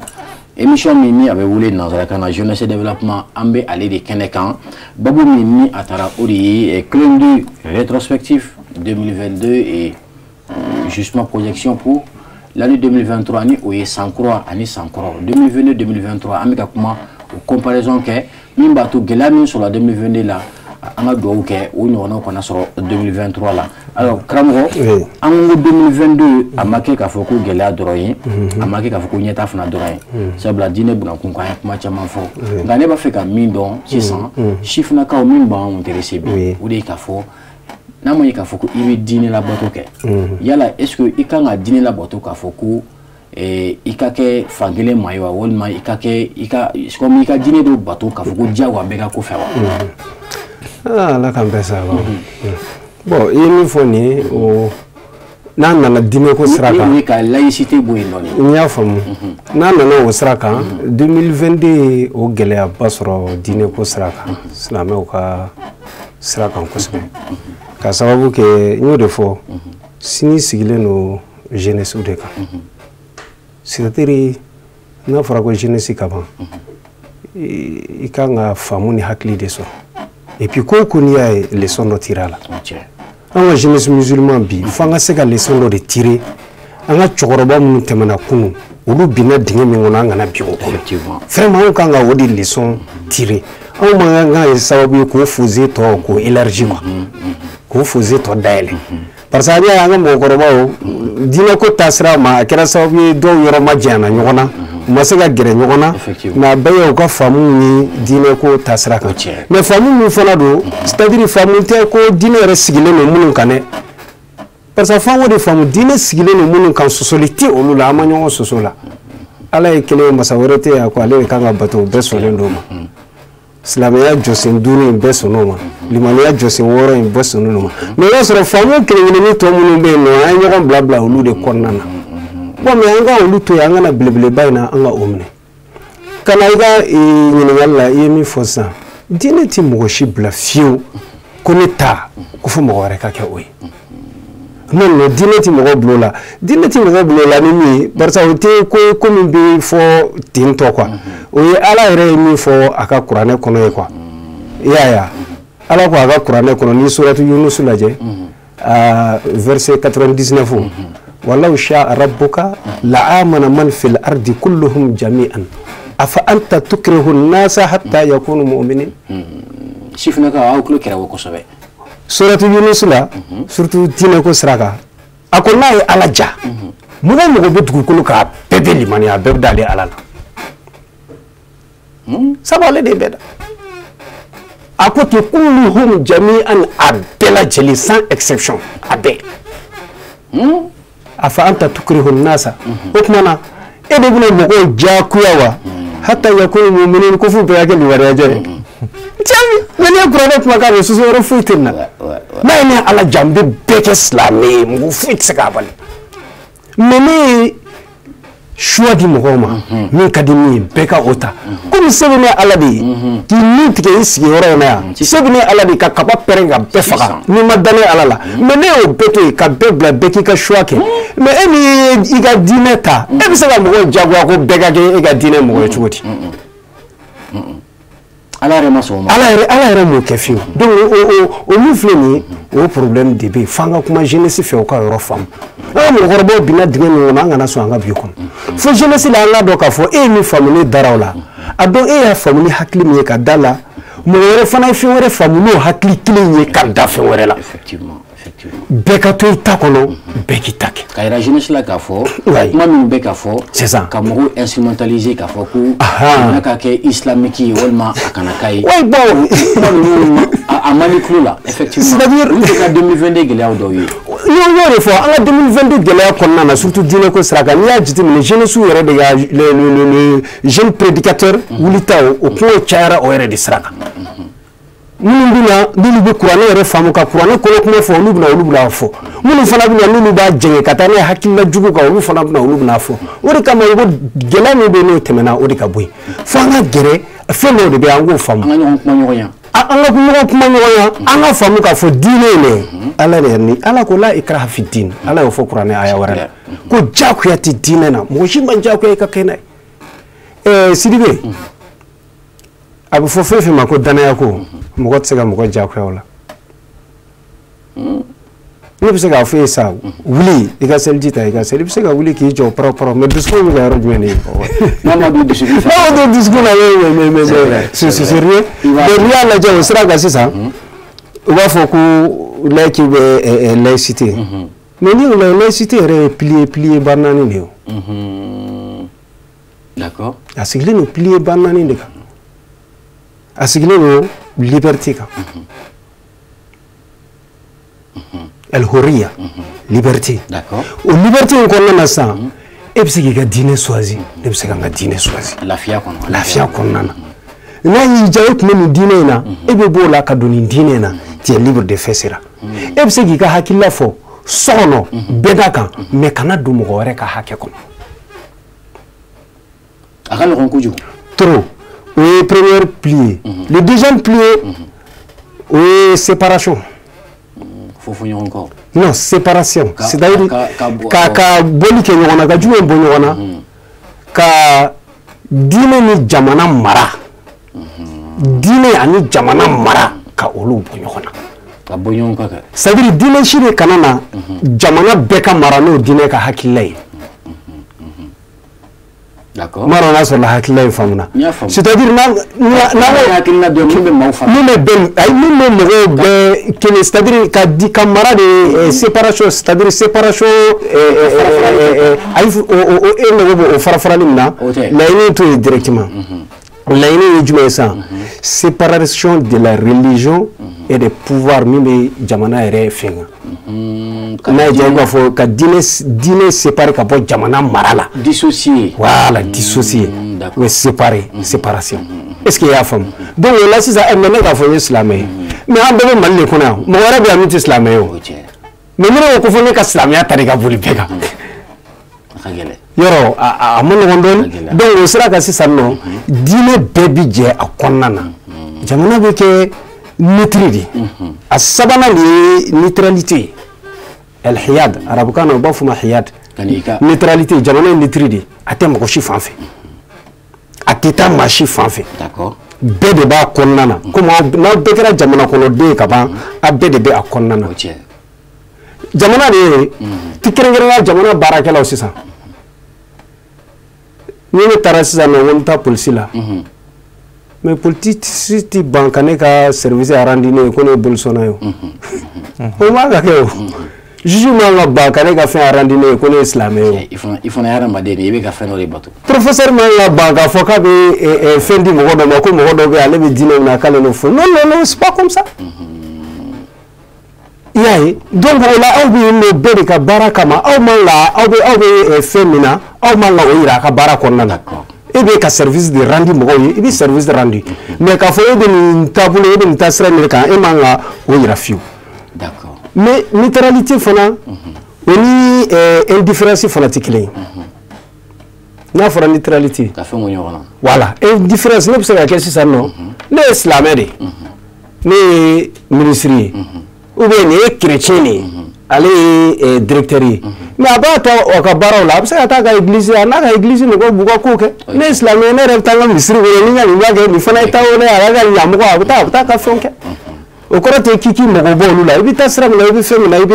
Émission min ni a bɛ wele nanzarakan na jeunesse développement, an bɛ ale de kɛnɛ kan. Babu min ni a taara, o de ye clin d'œil rétrospectif 2022 et justement projection pour l'année 2023, ni o ye san kura ani san kɔrɔ 2022 2023. An bɛ ka kuma o comparaison kɛ min b'a to gɛlɛya min sɔrɔla 2022 la, an ka dugawu kɛ o ɲɔgɔnnaw kana sɔrɔ 2023 la. Alors karamɔgɔ, an ko 2022 a ma kɛ k'a fɔ ko gɛlɛya dɔrɔn ye, a ma kɛ k'a fɔ ko ɲɛta fana dɔrɔn ye, sabula diinɛ bunakun kan, an ye kuma caman fɔ. Nka ne b'a fɛ ka min dɔn sisan, sifinnakaw min b'anw intéressé bi, o de ye k'a fɔ n'a ma ye k'a fɔ ko i bɛ diinɛ labato kɛ, yala est-ce que i kan ka diinɛ labato k'a fɔ ko i ka kɛ fankelen maa ye wa, walima i ka kɛ i ka comme i ka diinɛ dɔw bato k'a fɔ ko diyagoya bɛɛ ka ko fɛ wa?
Ala k'an bɛɛ saba. Bon, i ye min fɔ nin ye, o n'a nana diinɛ ko sira kan,
ni ka laïcité bɔ yen dɔɔnin.
N y'a faamu. N'a nana o sira kan, 2022 o gɛlɛyaba sɔrɔ diinɛ ko sira kan, silamɛw ka sira kan kosɛbɛ. Ka sababu kɛ, n y'o de fɔ, sini sigilen don jeunesse de kan. C'est-à-dire n'a fɔra ko jeunesse ka ban, i kan ka faamu ni hakili de sɔrɔ. Et puis ko ko n'i y'a ye, leçon dɔ tirer a la. An ka jeunesse musulman bi, f'an ka se ka leçon dɔ de tirer. An ka cɛkɔrɔba minnu tɛmɛna kunun, olu binna dingɛ min kɔnɔ, an kana bin o kɔnɔ. Vraiment anw kan ka o de leçon tirer. Anw man kan ka kɛ sababu ye k'o fossé tɔ k'o élargi quoi, k'o fossé tɔ dayɛlɛ. Parce que an y'a ye, an ka mɔgɔkɔrɔbaw diinɛ ko taasira ma, a kɛra sababu ye dɔw yɔrɔ ma janyana ɲɔgɔn na, u ma se ka gɛrɛ ɲɔgɔn na, mais a bɛɛ ye u ka faamu ni diinɛ ko taasira kan. Mais faamu min fana don, c'est-à-dire faamu tɛ ko diinɛ yɛrɛ sigilen don minnu kan dɛ. Parce que f'an k'o de faamu, diinɛ sigilen don minnu kan, sɔsɔli tɛ olu la, an ma ɲɔgɔn sɔsɔ la. Ala ye kelen ye, masa wɛrɛ tɛ yen, a ko ale de kan ka bato, o bɛɛ sɔnnen don o ma. Silamɛya jɔsen 5 in bɛɛ sɔnn'o ma, limaniya jɔsen 6 in bɛɛ sɔnn'o ma. Mais i b'a sɔrɔ faamu kelen kelenni tɔ minnu bɛ yen nɔ, an ye ɲɔgɔn bila bila olu de kɔnɔna na. Bon, mais an ka olu to yen, an kana belebeleba in na, an ka o minɛ. Ka na i ka ɲininkali la, i ye min fɔ sisan, diinɛ tɛ mɔgɔ si bila fiyewu ko ne ta ko fo mɔgɔ wɛrɛ ka kɛ o ye. Non, non, diinɛ tɛ mɔgɔ bila o la. Diinɛ tɛ mɔgɔ bila o la ni min ye, barisa o tɛ ko ye ko min bɛ fɔ ten tɔ quoi. O ye Ala yɛrɛ ye min fɔ a ka kuranɛ kɔnɔ ye quoi. I y'a ye wa? Ala ko a ka kuranɛ kɔnɔ, n'i suratu Yunus lajɛ, verset 99, walaw sha'a rabbuka la'amana man fil ardi kulluhum jami'an afa anta tukrihu an-nasa hatta yakunu mu'minin.
Sifinnakaw, aw tulo kɛra o kosɛbɛ.
Suratu Yunus la, surtout diinɛ ko sira kan, a ko n'a ye Ala ja, mɔgɔ o mɔgɔ bɛ dugukolo kan, a bɛɛ bɛ limaniya, a bɛɛ bɛ d'ale Ala la. Sabu ale de ye bɛɛ da. A ko ten kulluhum jami'an, a bɛɛ lajɛlen sans exception, a bɛɛ. Afa anta tukrihu an-nasa, o tuma na e de bɛna mɔgɔw diyagoya wa, hatta yakunu mu'minin, ko f'u bɛɛ ka kɛ limaniyajɔn ye. Tiɲɛ, mais n'i ye kuranɛ kumakan mɛn, sɔsɔ wɛrɛ foyi tɛ nin na. N'a ye ne Ala ja, n bɛ bɛɛ kɛ silamɛ ye, mɔgɔ foyi tɛ se k'a bali. Mais ne ye choix di mɔgɔw ma, min ka di min ye, bɛɛ ka o ta. Komi se bɛ ne Ala de ye k'i min tigɛ i sigiyɔrɔ in na yan, se bɛ ne Ala de ye ka kaba pɛrɛn ka bɛɛ faga n'i ma da ne Ala la. Mais ne y'o bɛɛ to yen ka bɛɛ bila, bɛɛ k'i ka choix kɛ. Mais e min ye i ka diinɛ ta, e bɛ se ka mɔgɔw jagoya ko bɛɛ ka kɛ e ka diinɛ mɔgɔ ye cogo di?
Ala yɛrɛ ma sɔn o ma.
Ala yɛrɛ m'o kɛ fiyewu. Donc o min filɛ nin ye, o problème de bɛ yen. F'an ka kuma jeunesse fɛ, o ka yɔrɔ faamu. An ka mɔgɔkɔrɔbaw binna dingɛ min kɔnɔ, an kana sɔn an ka bin o kɔnɔ. Fo jeunesse la, an k'a dɔn k'a fɔ e ye min faamu, ne dara o la. A dɔn e y'a faamu ni hakili min ye ka da la,
Mɔgɔ wɛrɛ fana ye fɛn wɛrɛ faamu n'o hakili kelen ye ka da fɛn wɛrɛ la.
Effectivement, effectivement.
Bɛɛ ka to i ta kɔnɔ, bɛɛ k'i ta kɛ.
Ka yira jeunesse la k'a fɔ, kuma minnu bɛ ka fɔ,
c'est ça,
ka mɔgɔw instrumentaliser k'a fɔ ko jamana ka kɛ islamique ye walima a kana k'a ye.
Oui, bon,
kuma ninnu a man di tulo la, effectivement.
C'est-à-dire
olu bɛ ka 2022 gɛlɛyaw dɔw ye.
N y'o de fɔ, an ka 2022 gɛlɛya kɔnɔna na, surtout diinɛ ko sira kan, n'i y'a jateminɛ jeunesse yɛrɛ de ka le jeune prédicateur wulita o kumaw cayara o yɛrɛ de sira kan. Minnu bɛ na n'olu bɛ kuranɛ yɛrɛ faamu ka kuranɛ kɔnɔ kuma fɔ, olu bɛna olu bɛna fɔ. Minnu fana bɛ na n'olu b'a jɛngɛ ka taa n'a ye hakilila jugu kan, olu fana bɛna olu bɛna fɔ. O de kama n ko gɛlɛya min bɛ yen n'o tɛmɛna, o de ka bɔ yen. Fo an ka gɛrɛ fɛn dɔw de bɛ yen, an k'o faamu.
An ka ɲɔgɔn kuma ɲɔgɔnya.
An ka ɲɔgɔn kuma ɲɔgɔnya, an ka faamu k'a fɔ diinɛ in dɛ, Ala de ni Ala ko la ikraha fi din, Ala y'o fɔ kuranɛ aya wɛrɛ la. Ko diyagoya tɛ diinɛ na, mɔgɔ si ma diyagoya i ka kɛ n'a ye. Sidibe, a bɛ fɔ fɛn fɛn ma ko danaya ko, mɔgɔ tɛ se ka mɔgɔ diyagoya o la. Ne bɛ se k'a fɔ e ye sa, wuli i ka seliji ta i ka seli, i bɛ se ka wuli k'i jɔ pɔrɔ pɔrɔ, mais dusukun bɛ ka yɔrɔ jumɛn de ye?
N'a ma don dusukun fɛ.
N'a ma don dusukun na, mais c'est rien. Donc n'i y'a lajɛ o sira kan sisan, u b'a fɔ ko laïc bɛ laïcité. Mais n'i y'o lajɛ, laïcité yɛrɛ ye pilier ba naani de ye o.
D'accord.
A sigilen don pilier ba naani de kan. A sigilen don liberté kan. El-Hurriya, liberté.
D'accord.
O liberté in kɔnɔna na sisan, e bɛ se k'i ka diinɛ choisi, ne bɛ se ka n ka diinɛ choisi.
Lafiya kɔnɔ.
Lafiya kɔnɔna na. N'a y'i diya e tun bɛ nin diinɛ in na, e bɛ b'o la ka don nin diinɛ in na, tu es libre de faire cela. E bɛ se k'i ka hakilila fɔ so kɔnɔ, bɛɛ da kan, mais kana don mɔgɔ wɛrɛ ka hakɛ kɔnɔ.
A ka nɔgɔn kojugu.
Trop. O ye premier pilier. Le deuxième pilier, o ye séparation. Non, séparation. C'est-à-dire ka bɔli kɛ ɲɔgɔn na, ka jumɛn bɔ ɲɔgɔn na, ka diinɛ ni jamana mara, diinɛ ani jamana mara, ka olu bɔ ɲɔgɔn na.
Ka bɔ ɲɔgɔn kan.
C'est-à-dire diinɛ si de kana na jamana bɛɛ ka mara n'o diinɛ ka hakilila ye.
D'accord.
M'a dɔn n'a sɔrɔ la hakilila in faamuna. C'est-à-dire n'a
hakilila dɔn min bɛ maaw faamu.
Min bɛ bɛn, ayi min bɛ mɔgɔw bɛɛ kelen, c'est-à-dire ka di ka mara de séparation, c'est-à-dire séparation ayi e mago bɛ o fara farali min na, laɲini t'o ye directement. Laɲini ye jumɛn ye sisan? Séparation de la religion et des pouvoirs min bɛ jamana yɛrɛ fɛn kan. N'a ye diya i b'a fɔ ka diinɛ séparer ka bɔ jamana mara la.
Dissocier.
Voilà, dissocier. Oui, séparer, séparation. Est-ce que i y'a faamu? Donc o la sisan, mais ne k'a fɔ n ye silamɛ ye. Mais an bɛɛ bɛ Mali de kɔnɔ yan. Mɔgɔ wɛrɛ bɛ yan min tɛ silamɛ ye o. Mais ne ko fo ne ka silamɛya ta de ka boli bɛɛ kan. Yɔrɔ a ma nɔgɔn dɔɔnin. Donc o sira kan sisan nɔ, diinɛ bɛɛ bi jɛ a kɔnɔna na. Jamana bɛ kɛ neutre de. A sabanan de ye neutralité ye. El-Hiyad, arabukan na u b'a fɔ ma hiyad. Neutralité, jamana ye neutre de ye. A tɛ mɔgɔ si fan fɛ. A tɛ taa maa si fan fɛ. Bɛɛ de b'a kɔnɔna na. Komi n'aw bɛɛ kɛra jamana kɔnɔden ye ka ban, aw bɛɛ de bɛ a kɔnɔna na. Jamana de ye kɛrɛnkɛrɛnnenya jamana baarakɛlaw sisan. Ni ne taara sisan nɔ, ko n bɛ taa polisi la. Mais polisi ti ban ka ne ka service rendu ne ye ko ne ye bolisɔnna ye o. O man ka kɛ o. Juge man ka ban ka ne ka fɛn rendu ne ye ko ne ye silamɛ ye o.
I fana ye hadamaden de ye, i bɛ ka fɛn dɔ de bato.
Professeur man ka ban k'a fɔ k'a bɛ fɛn di mɔgɔ dɔ ma ko mɔgɔ dɔ bɛ yen ale bɛ diinɛ min na k'ale n'o fɔ. Non non non, c'est pas comme ça. I y'a ye, donc o la aw bɛ yen nɔ bɛɛ de ka baara kama, aw man ka aw bɛ fɛn min na, aw man ka o yira a ka baara kɔnɔna na. E bɛ ka service de rendu mɔgɔw ye, i bɛ service de rendu. Mais k'a fɔ e bɛ nin taabolo, e bɛ nin taasira min kan, e man ka o yira fiyewu.
D'accord.
Mais neutralité fana, o ni indifférence fana tɛ kelen ye. N'a fɔra neutralité.
Ka fɛn bɔ ɲɔgɔn na.
Voilà, indifférence ne bɛ se ka kɛ sisan nɔ, ne ye silamɛ de ye, ne ye ministre ye, ou bien nin ye chrétien de ye, ale ye directeur ye. Mais a b'a to a ka baaraw la, a bɛ se ka taa a ka église, a n'a ka église mɔgɔw b'u ka kow kɛ. Ne ye silamɛ ye, ne yɛrɛ bɛ taa n ka misiri kɔnɔ, ni n ka nin b'a kɛ, nin fana ye taa o ne a ka ɲamɔgɔ, a bɛ taa a ka fɛnw kɛ. O kɔrɔ tɛ k'i k'i mago bɔ olu la, i bɛ taa sira min na, i bɛ fɛn min na, i bɛ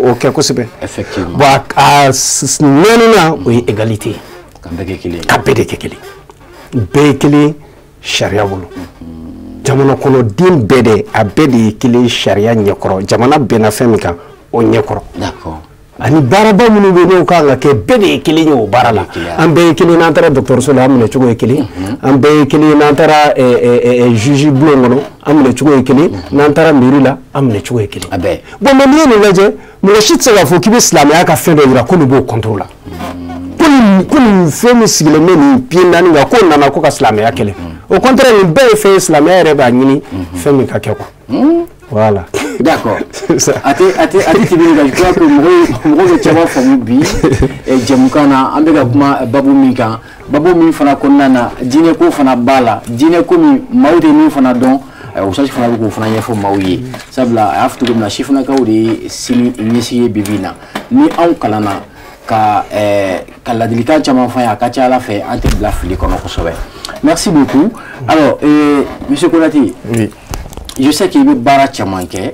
o kɛ kosɛbɛ.
Effectivement.
Bon, a naaninan o ye égalité ye.
Ka bɛɛ kɛ kelen ye.
Ka bɛɛ de kɛ kelen ye. Bɛɛ ye kelen sariya bolo. Jamana kɔnɔden bɛɛ de a bɛɛ de ye kelen sariya ɲɛkɔrɔ, jamana bɛnna fɛn min kan o ɲɛkɔrɔ. Ani baaraba minnu bɛ yen n'o kan ka kɛ, bɛɛ de ye kelen ye o baara la. An bɛɛ ye kelen n'an taara dɔgɔtɔrɔso la, an minɛ cogo ye kelen. An bɛɛ ye kelen n'an taara juge bulon kɔnɔ, an minɛ cogo ye kelen. N'an taara mairie la, an minɛ cogo ye kelen. Bon, mais n'i ye nin lajɛ, mɔgɔ si tɛ se k'a fɔ k'i bɛ silamɛya ka fɛn dɔ yira ko nin b'o contre la. Ko nin fɛn min sigilen bɛ nin pied naani kan, k'o nana ko ka silamɛya kɛlɛ. Au contraire, nin bɛɛ ye fɛn ye silamɛya yɛrɛ b'a ɲini fɛn min ka kɛ quoi. Voilà.
D'accord. A tɛ tɛmɛ kan, je crois que mɔgɔw bɛ caman faamu bi jɛmukan na. An bɛ ka kuma babu min kan, babu min fana kɔnɔna na, diinɛ ko fana b'a la, diinɛ ko min maaw tɛ min fana dɔn, o sasi fana bɛ k'o fana ɲɛfɔ maaw ye, sabula a y'a fɔ cogo min na, sifinnakaw de ye sini ɲɛsigi ye bi bi in na. Ni anw kalanna ka ladilikan caman fɔ an ye, a ka ca Ala fɛ an tɛ bila fili kɔnɔ kosɛbɛ. Merci beaucoup. Alors, monsieur Konate.
Oui.
Je sais k'i bɛ baara caman kɛ,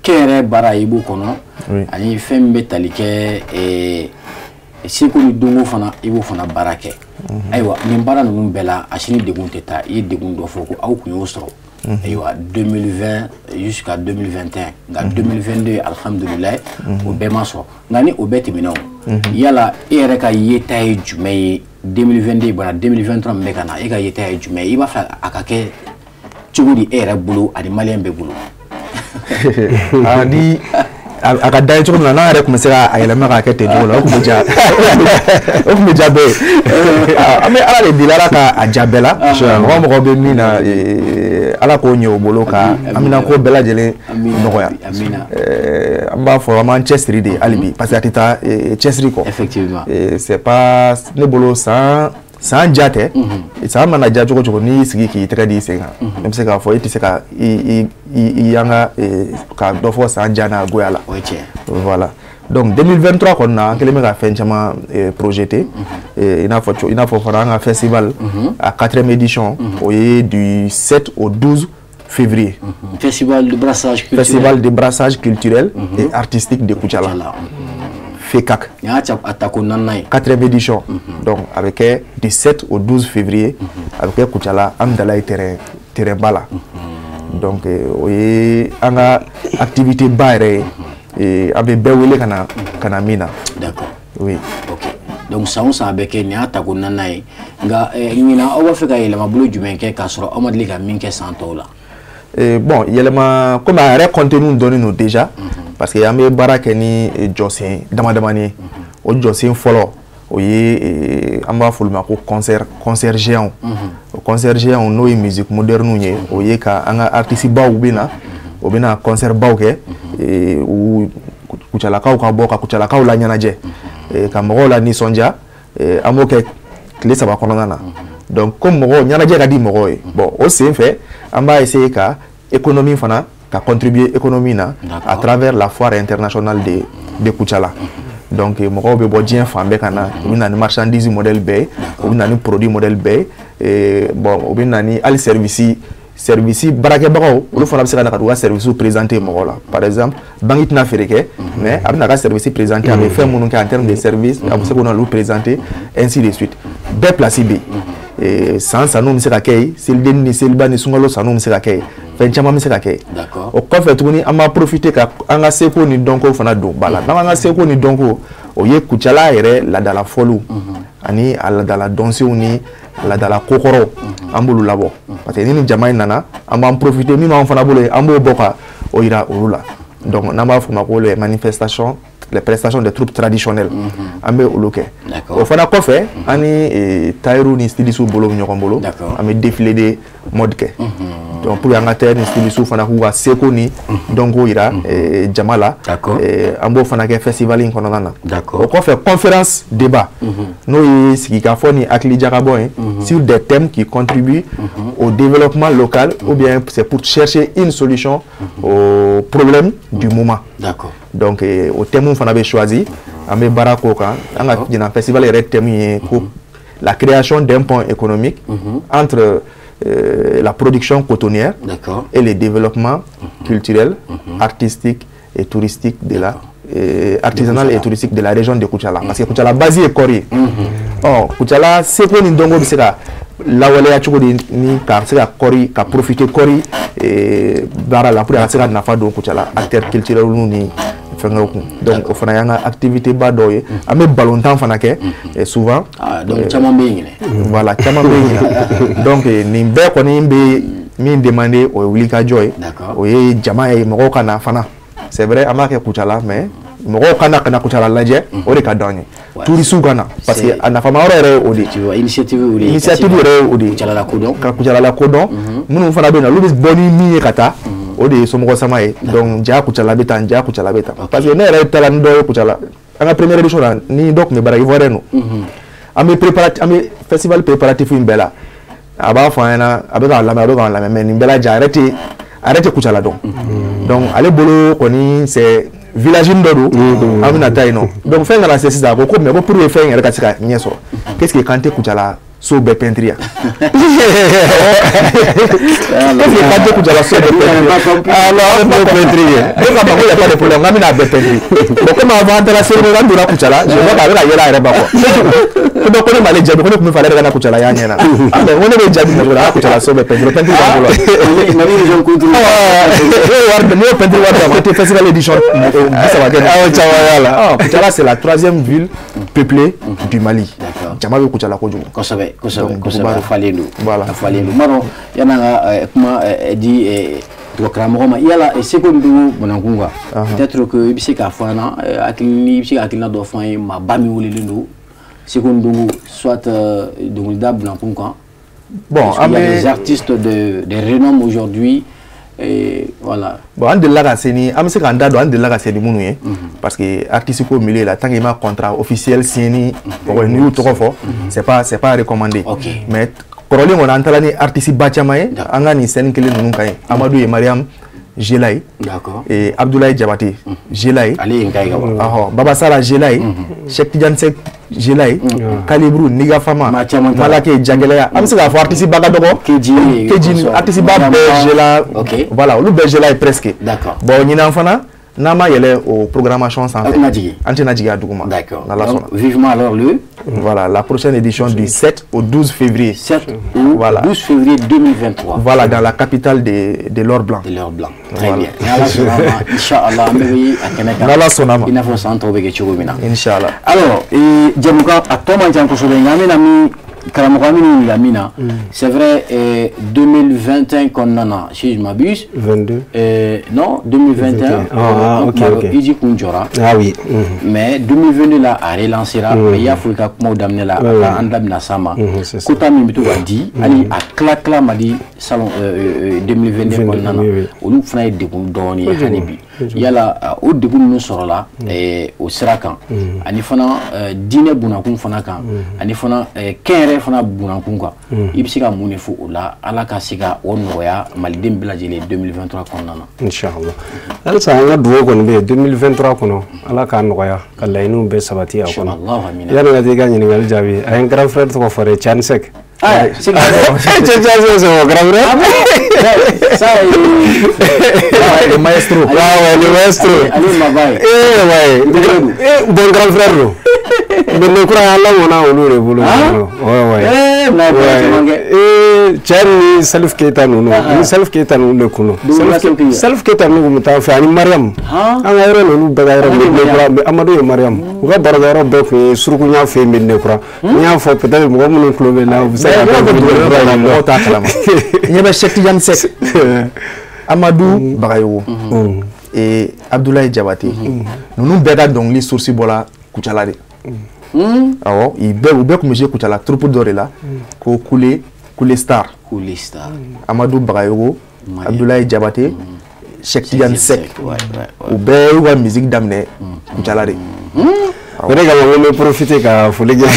kɛnyɛrɛ baara i b'o kɔnɔ, ani fɛn min bɛ tali kɛ seko ni donko fana, i b'o fana baara kɛ. Ayiwa, nin baara ninnu bɛɛ la, a si ni degun tɛ taa. I ye degun dɔ fɔ ko aw tun y'o sɔrɔ, ayiwa, 2020 jusqu'à 2021, nka 2022, alhamdulilayi, o bɛɛ ma sɔrɔ. Nka ni o bɛɛ tɛmɛna, o yala e yɛrɛ ka yeta ye jumɛn ye 2022 bɔra, 2023 min bɛ ka na, e ka yeta ye jumɛn ye? I b'a fɛ a ka kɛ cogo di e yɛrɛ bolo ani maliyɛn bɛɛ bolo?
Ni a ka da ye cogo min na, n'an yɛrɛ tun bɛ se k'a yɛlɛma k'a kɛ ten cogo la, o tun bɛ diya, o tun bɛ diya bɛɛ ye. An bɛ Ala de deli, Ala ka a diya bɛɛ la. Mɔgɔ mɔgɔ bɛ min na, Ala k'o ɲɛ o bolo ka aminako bɛɛ lajɛlen nɔgɔya. An b'a fɔ an b'an cɛsiri de hali bi, parce que a tɛ taa cɛsiri kɔ.
Effectivement.
C'est pas ne bolo san ja tɛ. San mana ja cogo cogo, n'i y'i sigi k'i tɛgɛ di i sen kan, ne bɛ se k'a fɔ i tɛ se ka i yanga ka dɔ fɔ san ja n'a goya la.
O ye tiɲɛ.
Voilà, donc 2023 kɔni na, an kɛlen bɛ ka fɛn caman projeté, i n'a fɔ fana an ka festival a quatrième édition, o ye du 7 au 12 février.
Festival de brassage culturel.
Festival de brassage culturel et artistique de Koutiala. FECAC.
Nin y'a a tako naaninan ye.
Quatrième édition. Donc a bɛ kɛ du 7 au 12 février. A bɛ kɛ Koutiala, Amdalaye terrain ba la. Donc o ye an ka activité ba yɛrɛ ye. An bɛ bɛɛ wele ka na min na.
D'accord.
Oui.
Ok. Donc san o san a bɛ kɛ, nin y'a tako naaninan ye. Nka ɲinan, aw b'a fɛ ka yɛlɛmabolo jumɛn kɛ k'a sɔrɔ aw ma deli ka min kɛ san tɔw la?
Bon, yɛlɛma, komi a yɛrɛ contenu dɔnnen don déjà, parce que an bɛ baara kɛ ni jɔsen dama damani ye. O jɔsen fɔlɔ, o ye an b'a fɔ olu ma ko concert géant. O concert géant, n'o ye musique moderne ye, o ye ka an ka artiste baw bɛ na, o bɛ na concert baw kɛ, u Kucalakaw ka bɔ ka Kucalakaw la ɲɛnajɛ, ka mɔgɔw la nisɔndiya. An b'o kɛ tile 3 kɔnɔna na. Donc comme mɔgɔw ɲɛnajɛ ka di mɔgɔw ye, bon, o sen fɛ an b'a essayer ka économie fana ka contribuer économie na à travers la foire internationale de Koutiala. Donc mɔgɔw bɛ bɔ diɲɛ fan bɛɛ ka na, u bɛ na ni marchandise modèle bɛɛ ye, u bɛ na ni produit modèle bɛɛ ye. Bon, u bɛ na ni hali service baarakɛbagaw, olu fana bɛ se ka na ka t'u ka service présenter mɔgɔw la. Par exemple, banque tɛna feere kɛ, mais a bɛ na ka service présenter, a bɛ fɛn minnu kɛ en termes de service, a bɛ se k'o n'olu présenter, ainsi de suite. Bɛɛ place bɛ yen. San sanuw bɛ se ka kɛ yen, seliden ni seliba ni sunkalo sanuw bɛ se ka kɛ yen, fɛn caman bɛ se ka kɛ yen. O kɔfɛ tuguni, an b'a profiter ka an ka seko ni dɔnko fana don ba la. N'an ka seko ni dɔnko, o ye Kucala yɛrɛ laadala fɔliw ani a laadala dɔnsenw ni laadala kokɔrɔw, an b'olu labɔ, parce que ni nin jama in nana, an b'an profiter min b'an fana bolo yen, an b'o bɔ ka o yira olu la. Donc n'an b'a fɔ o ma ko les manifestations, les prestations des troupes traditionnelles, an bɛ olu kɛ. O fana kɔfɛ, an ni tailleur ni styliste bolo bɛ ɲɔgɔn bolo, an bɛ défilé de mode kɛ. Donc pour que an ka tailleur ni styliste fana k'u ka seko ni dɔnko yira jama la, an b'o fana kɛ festival in kɔnɔna na. O kɔfɛ, conférence débat, n'o ye sigikafɔ ni hakilijakabɔ ye sur des thèmes qui contribuent au développement local, ou bien c'est pour chercher une solution au problème du moment. Donc o thème fana bɛ choisi, an bɛ baara k'o kan. An ka ɲinan festival yɛrɛ thème ye ko la création d'un pont économique entre la production cotonnière et le développement culturel, artistique et touristique de la artisanal et touristique de la région de Koutiala. Parce que Koutiala base ye kɔɔri ye. Ɔ, Koutiala seko ni dɔnko bɛ se ka lawaleya cogo di ni ka se ka kɔri ka profiter kɔri baara la pour que a ka se ka nafa don Kucala acteurs culturels ni fɛngɛw kun. Donc o fana y'an ka activité ba dɔw ye. An bɛ ballontan fana kɛ souvent.
Ah, donc caman bɛ yen.
Voilà, caman bɛ yen. Donc nin bɛɛ kɔni bɛ min demander o ye wulikajɔ ye. O ye jama ye, mɔgɔw ka na fana. C'est vrai, an b'a kɛ Kucala, mais mɔgɔw ka na ka na Kucala lajɛ, o de ka d'an ye. Touristes ka na, parce que a nafama yɔrɔ yɛrɛ ye o de ye.
Tu vois, initiative o de ye.
Initiative yɛrɛ ye o de ye.
Kucala lakodɔn.
Ka Kucala lakodɔn. Minnu fana bɛ yen nɔ, olu bɛ bɔ ni min ye ka taa, o de ye somɔgɔ sama ye. Donc ja Kucala bɛ tan, ja Kucala bɛ tan. Parce que ne yɛrɛ taara ni dɔ ye Kucala. An ka première édition la, ni dɔ tun bɛ baara Ivoirien don. An bɛ préparatif, an bɛ festival préparatif in bɛɛ la. A b'a fɔ an ɲɛna, a bɛ k'an lamɛn, a bɛ k'an lamɛn, mais nin bɛɛ la ja a yɛrɛ tɛ Kucala dɔn. Donc ale bolo kɔni c'est village dɔ don, an bɛna taa yen nɔ. Donc fɛn kana se sisan, a ko ko mais ko pour que fɛn in yɛrɛ ka se ka ɲɛ sɔrɔ, qu'est-ce que k'an tɛ Kucala so bɛɛ peinture yan? Qu'est-ce que k'an tɛ Kucala so bɛɛ peinture? Ah non, an bɛ peinture kɛ. Ne k'a ma ko y a pas de problème, k'an bɛna a bɛɛ peinture. Bon, comme avant an taara Segu, an donna Kucala, je vois k'a bɛ ka yɛlɛ a yɛrɛ ba quoi. Ko donc ko ne m'ale jaabi, ko ne tun bɛ fɛ ale yɛrɛ ka na Kucala y'a ɲɛna. Ah mais ko ne bɛ jaabi mun na, Kucala so bɛɛ peinture, peinture b'an bolo. Ne y'o peinture wari d'a ma, ko tɛ festival édition 30 kɛ.
Awɔ, caman b'a la.
Kucala c'est la troisième ville peuplée du Mali. Jama bɛ Kucala kojugu.
Kosɛbɛ, kosɛbɛ, kosɛbɛ, a falen don.
Voilà.
A falen don. N b'a dɔn yan'an ka kuma di karamɔgɔ ma, yala seko ni dugu banankun kan, peut-être que i bɛ se k'a fɔ an ɲɛna, hakili i bɛ se ka hakilina dɔ fɔ an ye, maaba min welelen don seko ni dugu, soit dɔnkilida banankun kan.
Bon,
il y a des artistes de renom aujourd'hui. Et voilà.
Bon, an delila ka se ni, an bɛ se k'an da don an delila ka se ni minnu ye, parce que artiste ko milieu la, tant qu'il ma contrat officiel signé ni mɔgɔ n'i y'u tɔgɔ fɔ, c'est pas recommandé. Mais kɔrɔlen kɔni an taara ni artiste ba caman ye, an ka nin scène kelen ninnu kan ye. Amadou ye Mariam Jelaye.
D'accord.
Et Abdoulaye Diabaté Jelaye.
Ale ye n ka ye ka ban.
Ɔhɔ, Baba Sala Jelaye, Cheikh Tidiane Seck Jelaye, Kalibru Niga Fama, Malake Jangeleya. An bɛ se k'a fɔ artiste ba ka dɔgɔ.
Keji.
Keji artiste ba bɛɛ Jela.
Ok.
Voilà, olu bɛɛ Jelaye presque.
D'accord.
Bon, ɲinan fana n'an ma yɛlɛ o programmation sanfɛ.
Aw tɛna jigin.
An tɛna jigin a duguma.
D'accord.
N'Ala sɔnna.
Vivement alors le.
Voilà, la prochaine édition du 7 au 12 février.
7 au
voilà.
12 février 2023.
Voilà, dans la capitale de l'or blanc.
De l'or blanc. Très bien. N'Ala sɔnna ma, Inch'Allah, an bɛɛ bɛ a kɛnɛ kan.
N'Ala sɔnna ma.
I n'a fɔ san tɔw bɛ kɛ cogo min na.
Inch'Allah.
Alors, jɛmukan a tɔ man ca kosɛbɛ, nka an bɛna min karamɔgɔ an bɛ ɲininka min na, c'est vrai, 2021 kɔnɔna na, si je m'abuse.
22.
Non, 2021.
Ah, ok, ok.
Iji kun jɔra.
Ah oui.
Mais 2022 la, a relancera. Mais i y'a fɔ i ka kumaw daminɛ la, an da bɛna s'a ma. Quota min bɛ to ka di, hali a tila tila ma di salon 2022 kɔnɔna na, olu fana ye degun dɔɔnin ye hali bi. Yala o degun minnu sɔrɔla o sira kan, ani fana diinɛ bunakun fana kan, ani fana kɛnyɛrɛ fana bunakun kan, i bɛ se ka mun de fɔ o la, Ala ka se ka o nɔgɔya maliden bɛɛ lajɛlen 2023 kɔnɔna na?
Inchallah. Halisa an ka dugawu kɔni bɛ yen 2023 kɔnɔ, Ala k'a nɔgɔya ka laɲiniw bɛɛ sabati a kɔnɔ. Yanni ka t'i ka ɲininkali jaabi, a ye n grand frère tɔgɔ fɔ dɛ, Tiani Seck.
Ah, c'est
c'est mon grand frère.
Ça,
le maestro.
Ah ouais, le maestro.
Allez, ma baille.
Eh ouais. Bon grand frère. Mais ne kura ala mɔna olu de bolo. Ouais ouais.
Eh, mais
eh, cɛ ni Salif Keita ninnu, ni Salif Keita ninnu de kun don. Salif Keita ninnu kun bɛ taa fɛ ani Mariam. An ka yɔrɔ ninnu bɛɛ ka yɔrɔ Medina Kura, mais Amadou ye Mariam. U ka barokɛyɔrɔ bɛɛ kun ye Surukunya fɛ yen Medina Kura. N y'a fɔ peut-être mɔgɔ minnu tulo bɛ n na, u bɛ se ka dɔn Medina Kura in
mɔgɔw t'a kalama. Ɲɛ bɛ Cheikh Tidiane Seck, Amadou Bagayogo et Abdoulaye Diabaté. Ninnu bɛɛ ka dɔnkili source bɔra Kucala de. Awɔ, u bɛɛ tun bɛ jouer Kucala troupe dɔ de la ko Kule Star.
Kule Star.
Amadou Bagayogo, Abdoulaye Diabaté, Cheikh Tidiane Seck. U bɛɛ y'u ka musique daminɛ Kucala de.
O de kama n ko n bɛ profiter ka foli kɛ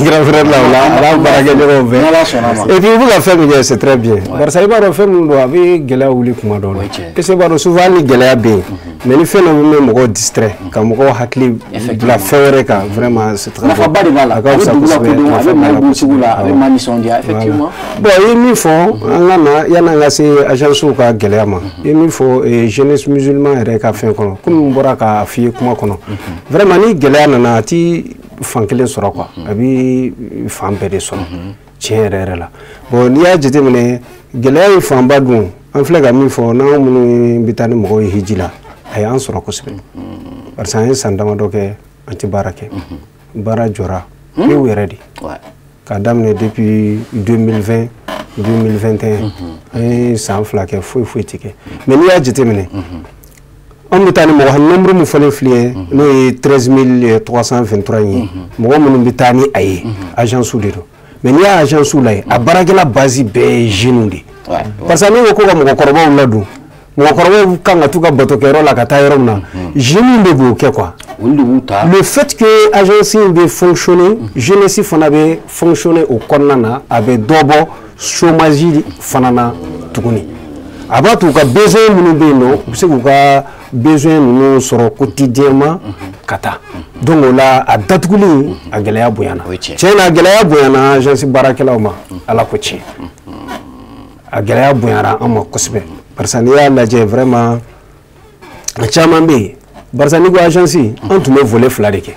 grand frère la o la, a n'a baarakɛɲɔgɔnw bɛɛ. Et puis u bɛ ka fɛn min kɛ, c'est très bien. Barisa i b'a dɔn fɛn min don, a bɛ gɛlɛya wuli kuma dɔw la. Parce que i b'a dɔn souvent hali ni gɛlɛya bɛ yen, mais ni fɛn dɔ bɛ mɔgɔw distrait, ka mɔgɔw hakili bila fɛn wɛrɛ kan, vraiment c'est très bon.
Nafaba de b'a la.
A ka fisa kosɛbɛ.
A bɛ maa bɔ sugu la, a bɛ maa nisɔndiya effectivement.
Bon, i ye min fɔ, an ka na yanni an ka se agence ka gɛlɛya ma, i ye min fɔ jeunesse musulman yɛrɛ ka fɛn kɔnɔ, komi n bɔra k'a f'i ye kuma kɔnɔ, vraiment ni gɛlɛya nana a ti fan kelen sɔrɔ quoi, a bi fan bɛɛ de sɔrɔ.
Tiɲɛ yɛrɛ yɛrɛ la, bon, n'i y'a jateminɛ, gɛlɛya in fanba dun, an filɛ ka min fɔ, n'anw minnu bɛ taa ni mɔgɔw ye hiji la, a y'an sɔrɔ kosɛbɛ, parce que an ye san damadɔ kɛ an tɛ baara kɛ, baara jɔra pewu yɛrɛ de, k'a daminɛ depuis 2020, 2021, an ye san 2 kɛ, foyi foyi tɛ kɛ. Mais n'i y'a jateminɛ, an bɛ taa ni mɔgɔ nombre min fɔlen filɛ ye, n'o ye 13 323 ye, mɔgɔ minnu bɛ taa ni a ye, agence de don. Mais n'i y'a agence lajɛ, a baarakɛla base bɛɛ ye jeunes de ye, parce que ne ko ko ka mɔgɔkɔrɔbaw ladon, mɔgɔkɔrɔbaw kan ka t'u ka batokɛyɔrɔ la ka taa yɔrɔ min na, jeunes de b'o kɛ quoi.
Olu de b'u ta.
Le fait que agence in bɛ fonctionner, jeunesse fana bɛ fonctionner o kɔnɔna na, a bɛ dɔ bɔ chômage fana na tuguni. A b'a to u ka besoin minnu bɛ yen nɔ, u bɛ se k'u ka besoin ninnu sɔrɔ quotidiennement ka taa. Donc o la, a datuguli, a gɛlɛya bonyana. Tiɲɛ na, a gɛlɛya bonyana agence baarakɛlaw ma. Ala ko tiɲɛ, a gɛlɛya bonyara an ma kosɛbɛ, parce que n'i y'a lajɛ, vraiment, a caman bɛ yen, barisa n'i ko agence, an tun bɛ volet fila de kɛ: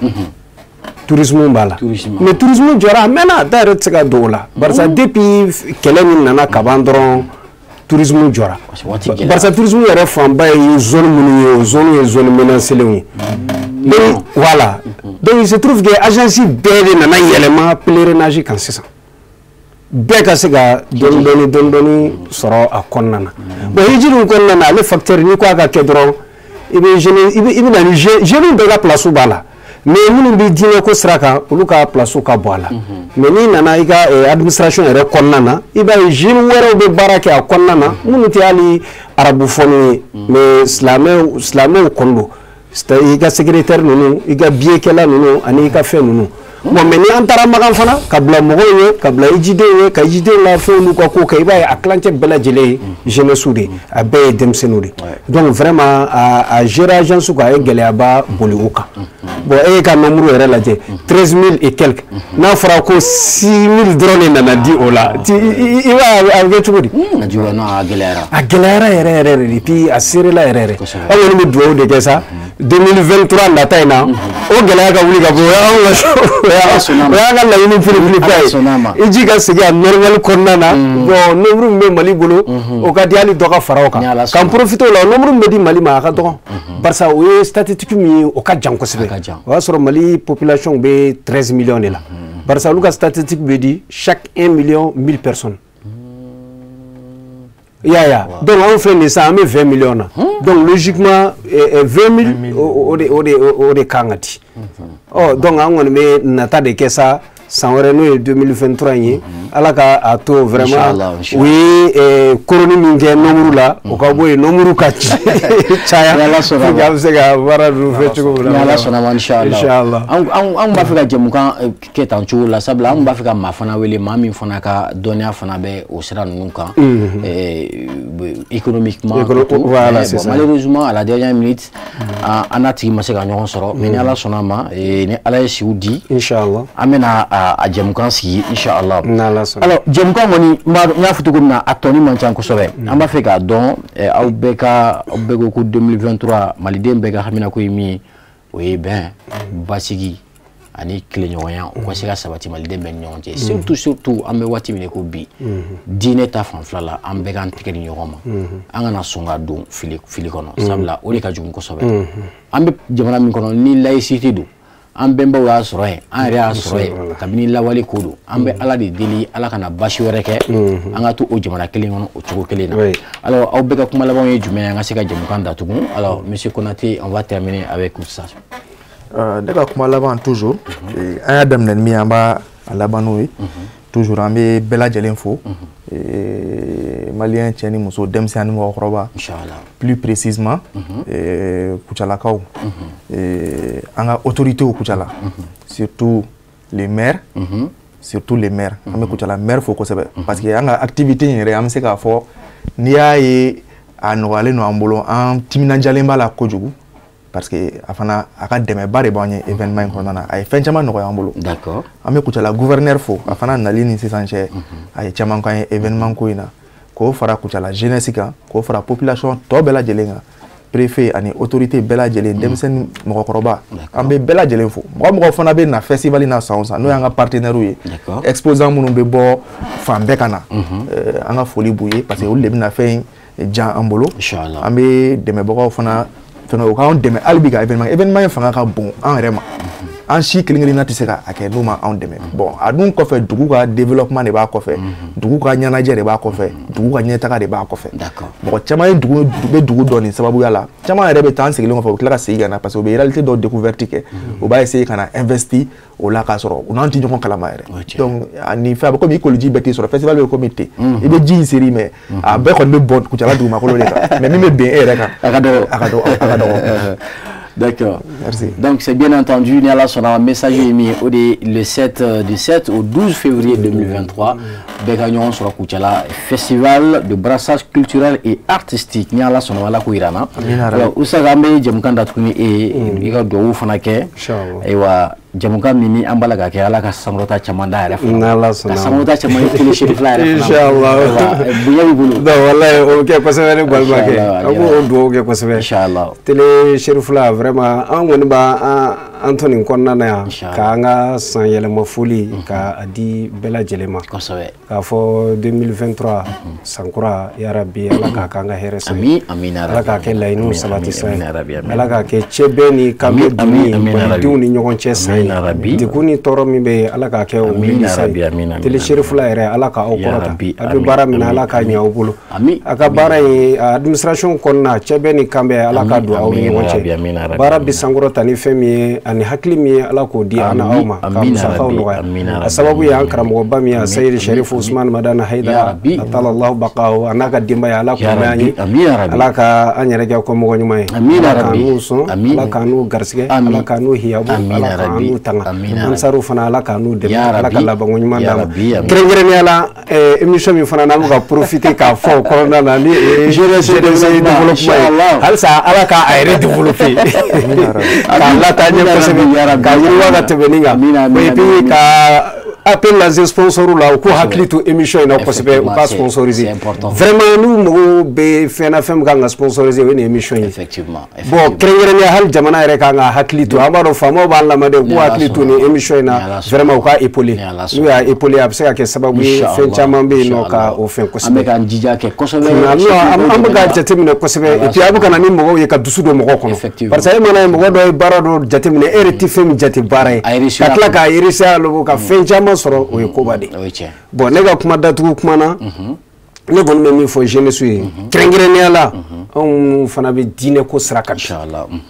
tourisme b'a la, mais tourisme jɔra a mɛnna, da yɛrɛ tɛ se ka don o la, barisa depuis kɛlɛ min nana ka ban dɔrɔn, tourisme jɔra, barisa tourisme yɛrɛ fanba ye zone minnu ye, o zone ye zone menacélenw ye. Donc voilà, donc il se trouve que agence bɛɛ de nana yɛlɛma pèlerinage kan sisan, bɛɛ ka se ka dɔɔni dɔɔni dɔɔni dɔɔni sɔrɔ a kɔnɔna na. Bon, hiji dun kɔnɔna na, ale facteur, n'i ko a ka kɛ dɔrɔn, i bɛ jeune, i bɛ na ni jeune bɛɛ ka place b'a la, mais minnu bɛ diinɛ ko sira kan, olu ka place ka bɔ a la. Mais n'i nana i ka administration yɛrɛ kɔnɔna na, i b'a ye jeune wɛrɛw bɛ baara kɛ a kɔnɔna na, minnu tɛ hali arabu fɔni ye, mais silamɛw, silamɛw kɔni don, c'est-à-dire i ka secrétaire ninnu, i ka billet-kɛla ninnu ani i ka fɛn ninnu. Bon, mais ni an taara Makan fana, ka bila mɔgɔw ye, ka bila hijidenw ye, ka hijidenw ka fɛnw n'u ka kow kɛ, i b'a ye a tilancɛ bɛɛ lajɛlen ye jeunesse de ye, a bɛɛ ye denmisɛnninw de. Donc vraiment, a gérer agence kan, a ye gɛlɛyaba boli o kan. Bon, e ka nombre yɛrɛ lajɛ, 13 000 et quelques, n'a fɔra ko 6 000 dɔrɔn de nana di o la, i b'a ye a bɛ kɛ cogo di?
A gɛlɛyara.
A gɛlɛyara yɛrɛ yɛrɛ de, puis a serela yɛrɛ yɛrɛ. An kɔni bɛ dugawu de kɛ sa, 2023 nata in na, o gɛlɛya ka wuli ka bɔ. O y'an ka laɲini belebeleba ye, i ji ka segin a normal kɔnɔna na. Bon, nombre min bɛ Mali bolo, o ka di, hali dɔ ka fara o kan. K'an profiter o la, nombre min bɛ di Mali ma, a ka dɔgɔ, barisa o ye statistique min ye, o ka jan kosɛbɛ. O y'a sɔrɔ Mali population bɛ 13 millions de la, barisa olu ka statistique bɛ di chaque 1 million 1000 personnes, i y'a ye wa? Donc anw filɛ nin ye sisan, an bɛ 20 millions na, donc logiquement 20 000, o de kan ka di. Ɔ, donc an kɔni bɛ nata de kɛ sa, san wɛrɛ, n'o ye 2023 in ye, Ala ka a to vraiment u ye koroni min kɛ nombre la, o ka bɔ yen, nombre ka caya pour que an bɛ se ka baara ninnu fɛ cogo min na.
Ni Ala sɔnna ma, inshallah. An b'a fɛ ka jɛmukan kɛ tan cogo la, sabula an b'a fɛ ka maa fana wele, maa min fana ka dɔnniya fana bɛ o sira ninnu kan, économiquement.
Voilà, c'est ça.
Malheureusement, à la dernière minute, an n'a tigi ma se ka ɲɔgɔn sɔrɔ, mais ni Ala sɔnna ma, ni Ala ye siw di,
inshallah,
an bɛna a jɛmukan sigi, inshallah.
N'Ala sɔnna.
Alors, jɛmukan kɔni, n y'a fɔ cogo min na, a tɔni man ca kosɛbɛ. An b'a fɛ k'a dɔn, aw bɛɛ ka, aw bɛɛ ko ko 2023, maliden bɛɛ ka haminako ye min ye, o ye bɛn, basigi ani tilenɲɔgɔnya, o ka se ka sabati maliden bɛɛ ni ɲɔgɔn cɛ, surtout surtout an bɛ waati min ko bi, diinɛ ta fanfɛla la, an bɛɛ k'an tɛgɛ di ɲɔgɔn ma, an kana sɔn ka don fili fili kɔnɔ, sabula o de ka jugu kosɛbɛ. An bɛ jamana min kɔnɔ ni laïcité don, an bɛnbaw y'a sɔrɔ yen, an yɛrɛ y'a sɔrɔ yen kabini lawale ko don. An bɛ Ala de deli, Ala kana basi wɛrɛ kɛ, an ka to o jamana kelen kɔnɔ o cogo kelen na. Alors, aw bɛɛ ka kuma labanw ye jumɛn ye, an ka se ka jɛmukan datugu? Alors, monsieur Konaté, on va terminer avec ça.
Ne ka kuma laban, toujours an y'a daminɛ ni min ye, an b'a a laban n'o ye. Toujours an bɛ bɛɛ lajɛlen fo, malien cɛ ni muso, denmisɛnnin ani mɔgɔkɔrɔba, plus précisément Kucalakaw, an ka autorités Kucala, surtout les maires, surtout les maires. An bɛ Kucala maire fo kosɛbɛ, parce que an ka activité in yɛrɛ, an bɛ se k'a fɔ, n'i y'a ye a nɔgɔyalen don an bolo, an timinandiyalen b'a la kojugu, parce que a fana a ka dɛmɛba de b'an ye événement in kɔnɔna na, a ye fɛn caman nɔgɔya an bolo. An bɛ Kucala gouverneur fo, a fana nali ni sisan cɛ, a ye caman k'an ye événement ko in na, k'o fara Kucala jeunesse kan, k'o fara population tɔ bɛɛ lajɛlen kan. Préfet ani autorité bɛɛ lajɛlen, denmisɛnnin, mɔgɔkɔrɔba, an bɛ bɛɛ lajɛlen fo. Mɔgɔ mɔgɔ fana bɛ na festival in na san o san, n'o y'an ka partenaires ye, exposants minnu bɛ bɔ fan bɛɛ ka na, an ka foli b'u ye, parce que olu de bɛna fɛn in diya an bolo. An bɛ dɛmɛbagaw fana fɛngɛ, u k'an dɛmɛ hali bi ka événement in fanga ka bon an yɛrɛ ma. An si kelen kelenna tɛ se ka a kɛ n'u ma anw dɛmɛ. Bon, a dun kɔfɛ, dugu ka développement de b'a kɔfɛ, dugu ka ɲɛnajɛ de b'a kɔfɛ, dugu ka ɲɛtaga de b'a kɔfɛ. Mɔgɔ caman ye dugu bɛ dugu dɔn nin sababuya la. Caman yɛrɛ bɛ taa an sigilen kɔfɛ, u bɛ tila ka segin ka na, parce que u bɛ réalité dɔw découverte kɛ, u b'a essayer ka na investir o la, k'a sɔrɔ u n'an tɛ ɲɔgɔn kalama yɛrɛ. Donc ani fɛn a bɛ komi i koliji bɛɛ t'i sɔrɔ, festival bɛ komi ten, i bɛ ji in seri, mais a bɛɛ kɔni bɛ bɔn Kucala dugumakolo de kan, mais min bɛ ben e yɛrɛ kan,
a ka dɔgɔ,
a ka dɔgɔ, a ka dɔgɔ.
D'accord.
Merci.
Donc c'est bien entendu, ni Ala sɔnna, message ye min ye, o de ye le 7 du 7 au 12 février 2023, bɛɛ ka ɲɔgɔn sɔrɔ Kucala, festival de brassage culturel et artistique. Ni Ala sɔnna, Ala k'o yira an na. Alors Oustaz, an bɛ jɛmukan datugu ni e ye, i ka dugawu fana kɛ. Ayiwa, jɛmukan min ni an b'a la ka kɛ, Ala ka sankɔrɔta caman d'a yɛrɛ fana.
N'Ala sɔnna.
Ka sankɔrɔta caman ye Télé Cherifla yɛrɛ fana.
Inchallah.
Bonya b'i bolo.
Non, wallahi, o bɛ kɛ kosɛbɛ ne balimakɛ. An b'o dugawu kɛ kosɛbɛ.
Inchallah.
Télé Cherifla, vraiment, an kɔni b'a an to nin kɔnɔna na yan k'an ka san yɛlɛma foli k'a di bɛɛ lajɛlen ma.
Kosɛbɛ.
K'a fɔ 2023 sankura, yarabi Ala k'a k'an ka hɛrɛ san ye.
Amin.
Ala k'a kɛ laɲiniw sabati san ye. Ala k'a kɛ cɛbɛn ni kanbɛ dunni malidenw ni ɲɔgɔn cɛ san ye. Degun ni tɔɔrɔ min bɛ yen, Ala k'a kɛ o wulili san ye. Télé Cherifla yɛrɛ, Ala k'aw kɔrɔta. A bɛ baara min na, Ala k'a ɲɛ aw bolo. A ka baara in administration kɔnɔna, cɛbɛn ni kanbɛn, Ala k'a don aw ni ɲɔgɔn cɛ. Baara bɛ sankɔrɔta ni fɛn min ye ani hakili min ye, Ala k'o di an aw ma, ka musakaw nɔgɔya. A sababu ye an karamɔgɔba min ye, Seyidi Sherif Usman Madani Hayidara, atalallahu baqahu, a n'a ka denbaya, Ala k'u mɛn an ye. Ala ka an yɛrɛ kɛ kɔmɔgɔ ɲuman ye. Ala k'an n'u sɔn, Ala k'an n'u garisɛgɛ, Ala k'an n'u hiyabu, Ala k'an n'u tanga. Ansaru fana, Ala k'an n'u dɛmɛ, Ala ka labanko ɲuman d'an ma. Kɛrɛnkɛrɛnnenya la, émission min fana n'an bɛ ka profiter k'a fɔ o kɔnɔna na, ni jeunesse développement ye, halisa Ala k'a yɛrɛ développer, k'a lataa ɲɛ kosɛbɛ, k'a yiriwa ka tɛmɛ nin kan. Et puis ka appel lancer sponsor la, u k'u hakili to émission in na kosɛbɛ, u ka sponsoriser. Vraiment, n'u mago bɛ fɛn na, fɛn min kan ka sponsoriser, o ye nin émission ye. Bon, kɛrɛnkɛrɛnnenya hali jamana yɛrɛ kan ka hakili to, an b'a dɔn faamaw b'an lamɛn dɛ, u k'u hakili to nin émission in na, vraiment u ka épauler. N'u y'a épauler, a bɛ se ka kɛ sababu ye fɛn caman bɛ yen nɔ ka o fɛn kosɛbɛ.
An bɛ k'an jija kɛ kosɛbɛ.
An bɛ k'a jateminɛ kosɛbɛ, et puis a bɛ ka na ni mɔgɔw ye ka dusu don mɔgɔw kɔnɔ. Parce que e mana ye mɔgɔ dɔ ye baara dɔ jateminɛ, e yɛrɛ tɛ fɛn min jate baara ye, ka tila k'a réussir a la, ka fɛn caman sɔrɔ, o ye koba de ye. Bon, ne ka kuma datugu kuma na, ne kɔni bɛ min fɔ jeunesse ye, kɛrɛnkɛrɛnnenya la anw fana bɛ diinɛ ko sira kan bi.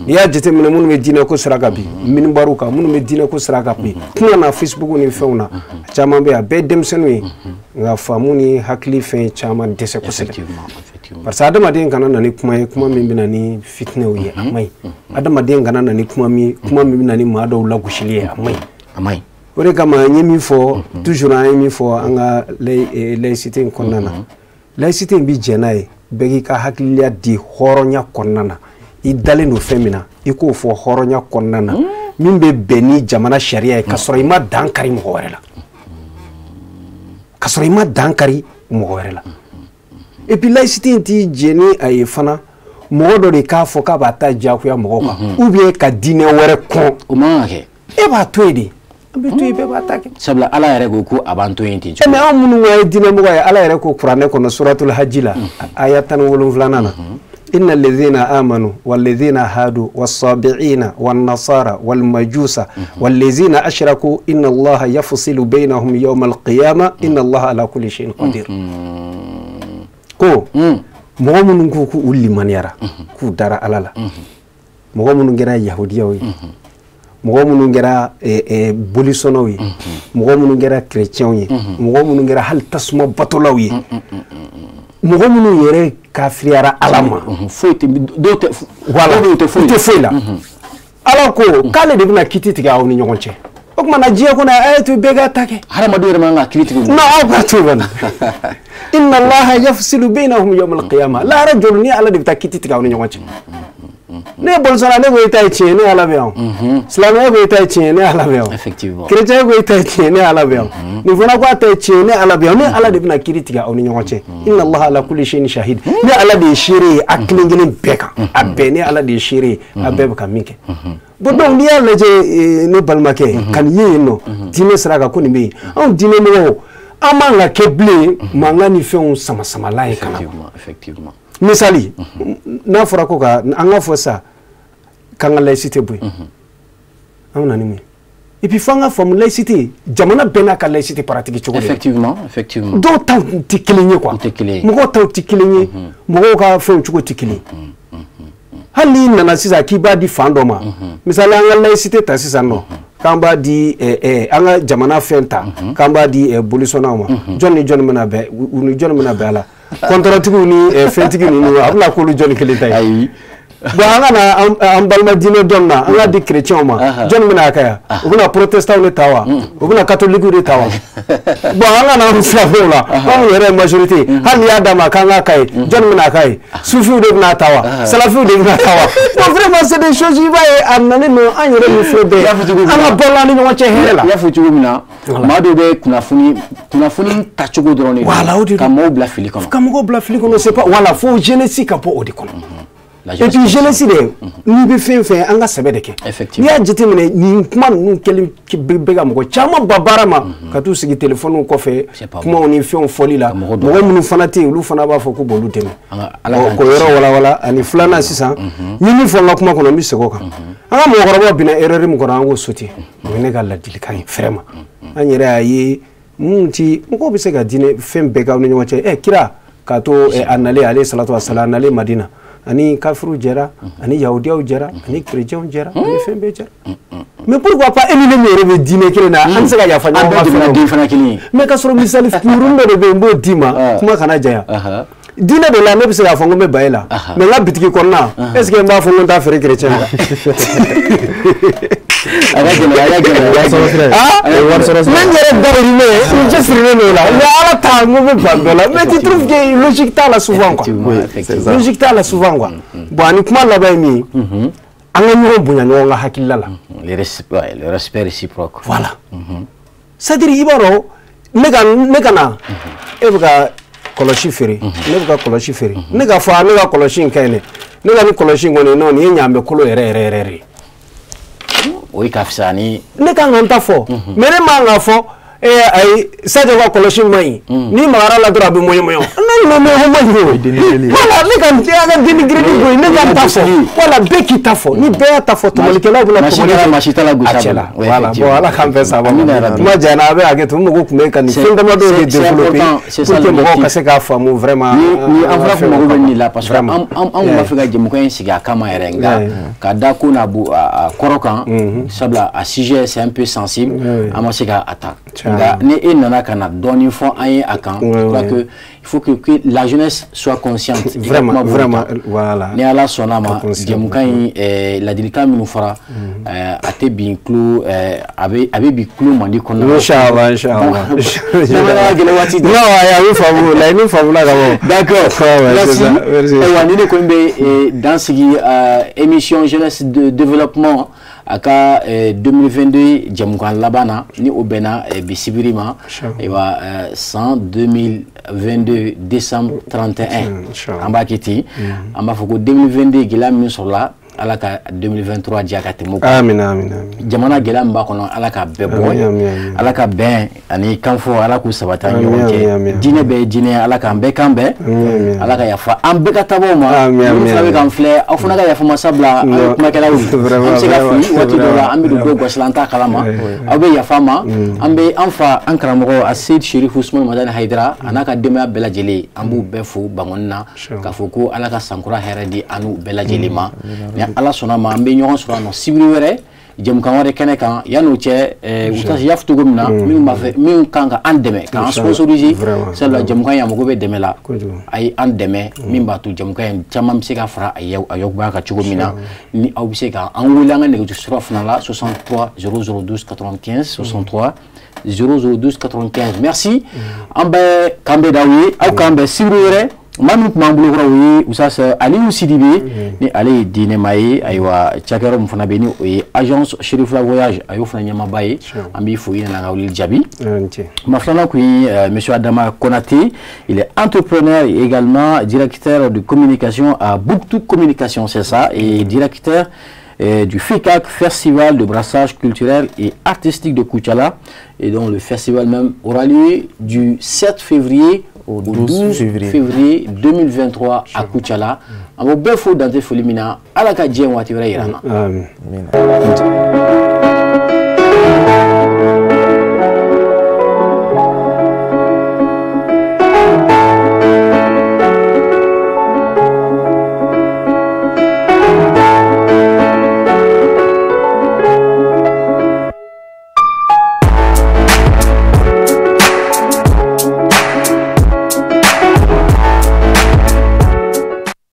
N'i y'a jateminɛ, minnu bɛ diinɛ ko sira kan bi, minibariw kan, minnu bɛ diinɛ ko sira kan bi, kuma na Facebook ni fɛnw na, a caman bɛ yen, a bɛɛ ye denmisɛnninw ye, nka faamu ni hakili fɛn caman dɛsɛ kosɛbɛ. Parce que adamaden kana na ni kuma ye, kuma min bɛ na ni fitinɛw ye, a man ɲi. Adamaden kana na ni kuma min bɛ na ni maa dɔw lagosili ye, a man ɲi.
A man ɲi.
O de kama an ye min fɔ toujours, an ye min fɔ an ka laïcité in kɔnɔna na, laïcité in bi jɛn n'a ye, bɛɛ k'i ka hakiliya di hɔrɔnya kɔnɔna na. I dalen don fɛn min na, i k'o fɔ hɔrɔnya kɔnɔna na, min bɛ bɛn ni jamana sariya ye, ka sɔrɔ i ma dan kari mɔgɔ wɛrɛ la, ka sɔrɔ i ma dan kari mɔgɔ wɛrɛ la. Et puis laïcité in t'i jɛn ni a ye fana mɔgɔ dɔ de k'a fɔ k'a b'a ta diyagoya mɔgɔw kan, ou bien ka diinɛ wɛrɛ kɔn.
O man kan ka kɛ.
E b'a to yen de. An bɛ to yen, bɛɛ b'a ta kɛ.
Sabula Ala yɛrɛ ko ko a b'an to yen ten.
Mais anw minnu ye diinɛmɔgɔ ye, Ala yɛrɛ ko kuranɛ kɔnɔ, suratul hajji la, aya 17nan na, inna alladhina amanu walladhina hadu was-sabi'ina wan-nasara wal-majusa walladhina ashraku inna Allaha yafsilu bainahum yawma al-qiyamah inna Allaha ala kulli shay'in qadir. Ko mɔgɔ minnu ko k'u limaniyara, k'u dara Ala la, mɔgɔ minnu kɛra yahudiyaw ye, mɔgɔ minnu kɛra bolisɔnnaw ye, mɔgɔ minnu kɛra chrétiens ye, mɔgɔ minnu kɛra hali tasuma batolaw ye, mɔgɔ minnu yɛrɛ kafiriyara Ala ma,
foyi tɛ dɔw tɛ,
voilà,
dɔw tɛ
foyi la. Ala ko k'ale de bɛna kiti tigɛ aw ni ɲɔgɔn cɛ. O tuma na diɲɛ kɔnɔ, a ye to bɛɛ ka ta kɛ.
Hadamadenw yɛrɛ man kan ka kiiri tigɛ.
Non, aw ka to yen. Inna Allaha yafsilu bainahum yawma al-qiyamah. Lahara joli ni Ala de bɛ taa kiti tigɛ aw ni ɲɔgɔn cɛ.
Ne ye bolisɔnna, ne ko i ta ye tiɲɛ, ne Ala bɛ yan. Silamɛya ko i ta ye tiɲɛ, ne Ala bɛ yan.
Effectivement.
Chrétien ko i ta ye tiɲɛ, ne Ala bɛ yan. Nin fana ko a ta ye tiɲɛ, ne Ala bɛ yan. Ne Ala de bɛna kiiri tigɛ aw ni ɲɔgɔn cɛ. Inna Allaha ala kulli shay'in shahid. Ne Ala de ye seere ye a kelen kelen bɛɛ kan. A bɛɛ, ne Ala de ye seere ye a bɛɛ bɛ ka min kɛ. Bon, donc n'i y'a lajɛ, ne balimakɛ, ka nin ye yen nɔ, diinɛ sira kan ko nin bɛ yen. Anw diinɛ mɔgɔw, an man ka kɛ bilen mankan ni fɛnw sama-samala ye ka na.
Effectivement.
Misali, n'a fɔra ko ka an ka fɔ sa k'an ka laïcité bɔ yen, an bɛ na ni mun ye? Et puis f'an ka faamu, laïcité, jamana bɛɛ n'a ka laïcité pratique cogo de.
Effectivement, effectivement.
Dɔw taw tɛ kelen ye quoi.
Tɛ kelen ye.
Mɔgɔw taw tɛ kelen ye, mɔgɔw ka fɛnw cogo tɛ kelen ye. Hali n'i nana sisan k'i b'a di fan dɔ ma, misali an ka laïcité ta sisan nɔ, k'an b'a di an ka jamana fɛn ta, k'an b'a di bolisɔnnaw ma, jɔn ni jɔn bɛna bɛn, u ni jɔn bɛna bɛn a la? Kɔntɔrɔtigiw ni fɛntigi ninnu, a bɛna k'olu jɔnni kelen ta ye?
Ayi.
Bon, an ka na an balima diinɛ dɔn na, an k'a di chrétiens ma, jɔnni bɛna kɛ yan? U bɛna protestants de ta wa? U bɛna catholiques de ta wa? Bon, an ka na an silamɛw la, anw yɛrɛ ye majorité, hali n'i y'a d'a ma k'an k'a k'a ye, jɔnni bɛna k'a ye? Sufiw de bɛna ta wa? Salafiw de bɛna ta wa? Bon, vraiment, c'est des choses, i b'a ye a nalen don an yɛrɛ min filɛ bɛɛ, an ka bɔ an ni ɲɔgɔn cɛ hɛrɛ la.
I y'a fɔ cogo min na, maa dɔw bɛ kunnafoni tacogo dɔrɔn de
voilà, o de
ka mɔgɔw bila fili kɔnɔ.
Ka mɔgɔw bila fili kɔnɔ, c'est pas, voilà, fo jeunesse ka bɔ o de kɔnɔ. Et puis jeunesse de, n'i bɛ fɛn fɛn, an ka sɛbɛ de kɛ.
Effectivement.
N'i y'a jateminɛ, nin kuma ninnu kɛlen bɛ ka mɔgɔ caman ba baara ma, ka t'u sigi téléphone kɔfɛ, kumaw ni fɛnw fɔli la. Mɔgɔ minnu fana tɛ yen, olu fana b'a fɔ ko b'olu dɛmɛ. K'o yɔrɔ walawala. Ani filanan sisan, n ye min fɔ n ka kuma kɔnɔ, n bɛ segin o kan. An ka mɔgɔkɔrɔbaw binna erreur min kɔnɔ, an k'o sauter. O ye ne ka ladilikan ye vraiment. An yɛrɛ y'a ye mun ti mɔgɔw bɛ se ka diinɛ fɛn bɛɛ k'aw ni ɲɔgɔn cɛ. Kira k'a to a nalen, ale salatu wa salam, a nalen Madina, ani kafiru jɛra, ani yahudiyaw jɛra, ani chrétiens jɛra, ani fɛn bɛɛ jɛra. Mais pourquoi pas e ni ne min yɛrɛ bɛ diinɛ kelen na, an tɛ se ka yafa ɲɔgɔn ma?
An bɛɛ den fana kelen ye.
Mais k'a sɔrɔ misali kunkurunin dɔ de bɛ yen, n b'o d'i ma, kuma kana janya. Diinɛ de la, ne bɛ se k'a fɔ n ko n bɛ ba e la, mais n ka bitigi kɔnɔna, est ce que n b'a fɔ ko n t'a feere chrétien ma?
A ka gɛlɛn, a ka gɛlɛn.
Wari sɔrɔ sira ye. Wari sɔrɔ sira.
Ne yɛrɛ dahirimɛ, n cɛsirilen don o la, mais Ala ta, n ko n bɛ ban dɔ la. Mais tu trouves que logique t'a la souvent quoi. Logique t'a la souvent quoi. Bon, ani kuma laban ye min ye, an ka ɲɔgɔn bonya ɲɔgɔn ka hakilila la.
Le respect réciproque.
Voilà. C'est-à-dire i b'a dɔn, ne ka na, e bɛ ka kɔlɔsi feere, ne bɛ ka kɔlɔsi feere, ne ka fɔ ne ka kɔlɔsi in ka ɲi dɛ, ne ka nin kɔlɔsi in kɔni, non, nin ye ɲaamɛ kolo yɛrɛ yɛrɛ yɛrɛ ye.
O ye ka fisa ni.
Ne kan ka n ta fɔ, mais ne man ka fɔ ayi, Sadio ka kɔlɔsi man ɲi, n'i magara la dɔrɔn a bɛ mɔɲɔ mɔɲɔ. Non non non, o man ɲi o. Voilà, ne ka n ka dénigré bɔ yen, ne ka n ta fɔ. Voilà, bɛɛ k'i ta fɔ, ni bɛɛ y'a ta fɔ, tɔmɔlikɛlaw bɛna tɔmɔli
kɛ. Maa si t'a la gosi
a cɛ la. Voilà, bon, Ala k'an bɛɛ sababa. Kuma janyana, a bɛ hakɛ to, n mago tun bɛ ka nin fɛn damadɔ de développer pour que mɔgɔw ka se k'a faamu vraiment.
Ni an fana kun mago bɛ nin la, parce que an kun b'a fɛ ka jɛmukan in sigi a kama yɛrɛ, nka ka da ko n'a a kɔrɔ kan, sabula a sujet c'est un peu sensible, an ma se ka a ta. Nka ni e nana ka na dɔɔnin fɔ an ye a kan, je crois que il faut que la jeunesse soit consciente.
Vraiment, vraiment, voilà.
Ni Ala sɔnna ma, jɛmukan in ladilikan minnu fɔra, a tɛ bin tulo, a bɛ bin tulo mandi kɔnɔna.
Inchallah, inchallah.
Gɛlɛn waati.
Non, a bɛ faamu, laɲini faamuna ka bɔ.
D'accord. Merci. Ayiwa, ni ne kɔni bɛ dan sigi émission jeunesse de développement a ka 2022 jɛmukan laban na, ni o bɛnna bi sibiri ma, ayiwa, san 2022 décembre 31, an b'a kɛ ten, an b'a fɔ ko 2022 gɛlɛya min sɔrɔla, Ala ka 2023 diya ka tɛmɛ o kan.
Amina, amina.
Jamana gɛlɛya min b'a kɔnɔ, Ala ka bɛɛ bɔ, Ala ka bɛn ani kanfɔ, Ala k'u sabati an ɲɔgɔn cɛ. Diinɛ bɛɛ ye diinɛ, Ala k'an bɛɛ kan bɛn, Ala ka yafa an bɛɛ ka taabaaw ma. Minnu fana bɛ k'an filɛ, aw fana ka yafa ma, sabula an ye kumakɛlaw ye, an bɛ se ka fili waati dɔw la, an bɛ don dɔw gasi la, an t'a kalama, aw bɛ yafa ma. An bɛ an fa, an karamɔgɔ Aseyid Sherif Usumani Madani Hayidara, a n'a ka denbaya bɛɛ lajɛlen, an b'u bɛɛ fo Bangɔni na, k'a fɔ ko Ala ka sankura hɛrɛ di an n'u bɛɛ lajɛlen ma. Ni Ala sɔnna ma, an bɛ ɲɔgɔn sɔrɔ a nɔ sibiri wɛrɛ, jɛmukan wɛrɛ kɛnɛ kan. Yan'o cɛ, u y'a fɔ cogo min na, minnu b'a fɛ, minnu kan ka an dɛmɛ, k'an sponsoriser, sabula jɛmukan in a mago bɛ dɛmɛ la, a ye an dɛmɛ min b'a to jɛmukan in caman bɛ se ka fara a yakubaya kan cogo min na. Ni aw bɛ se ka an wele an ka nɛgɛjuru sira fana la, 63 00 12 95, 63 00 12 95. Merci. An bɛ kan bɛ d'aw ye, aw k'an bɛn sibiri wɛrɛ. Maa min tun b'an bolokɔrɔ, o ye Oustaz Aliou Sidibé, ni ale ye diinɛma ye. Ayiwa, cakɛyɔrɔ min fana bɛ yen, ni o ye agence Cherifla Voyage, a y'o fana ɲɛmaaba ye. An b'i fo, i nana an ka wele jaabi. Ma filanan kun ye monsieur Adama Konaté, il est entrepreneur et également directeur de communication à Bouktou Communication, c'est ça, et directeur du FECAC, Festival de brassage culturel et artistique de Koutiala, et dont le festival même aura lieu du 7 février au 12 février 2023 à Koutiala. An b'o bɛɛ fo dante foli min na. Ala ka diɲɛ waati wɛrɛ yira an na.
Amin.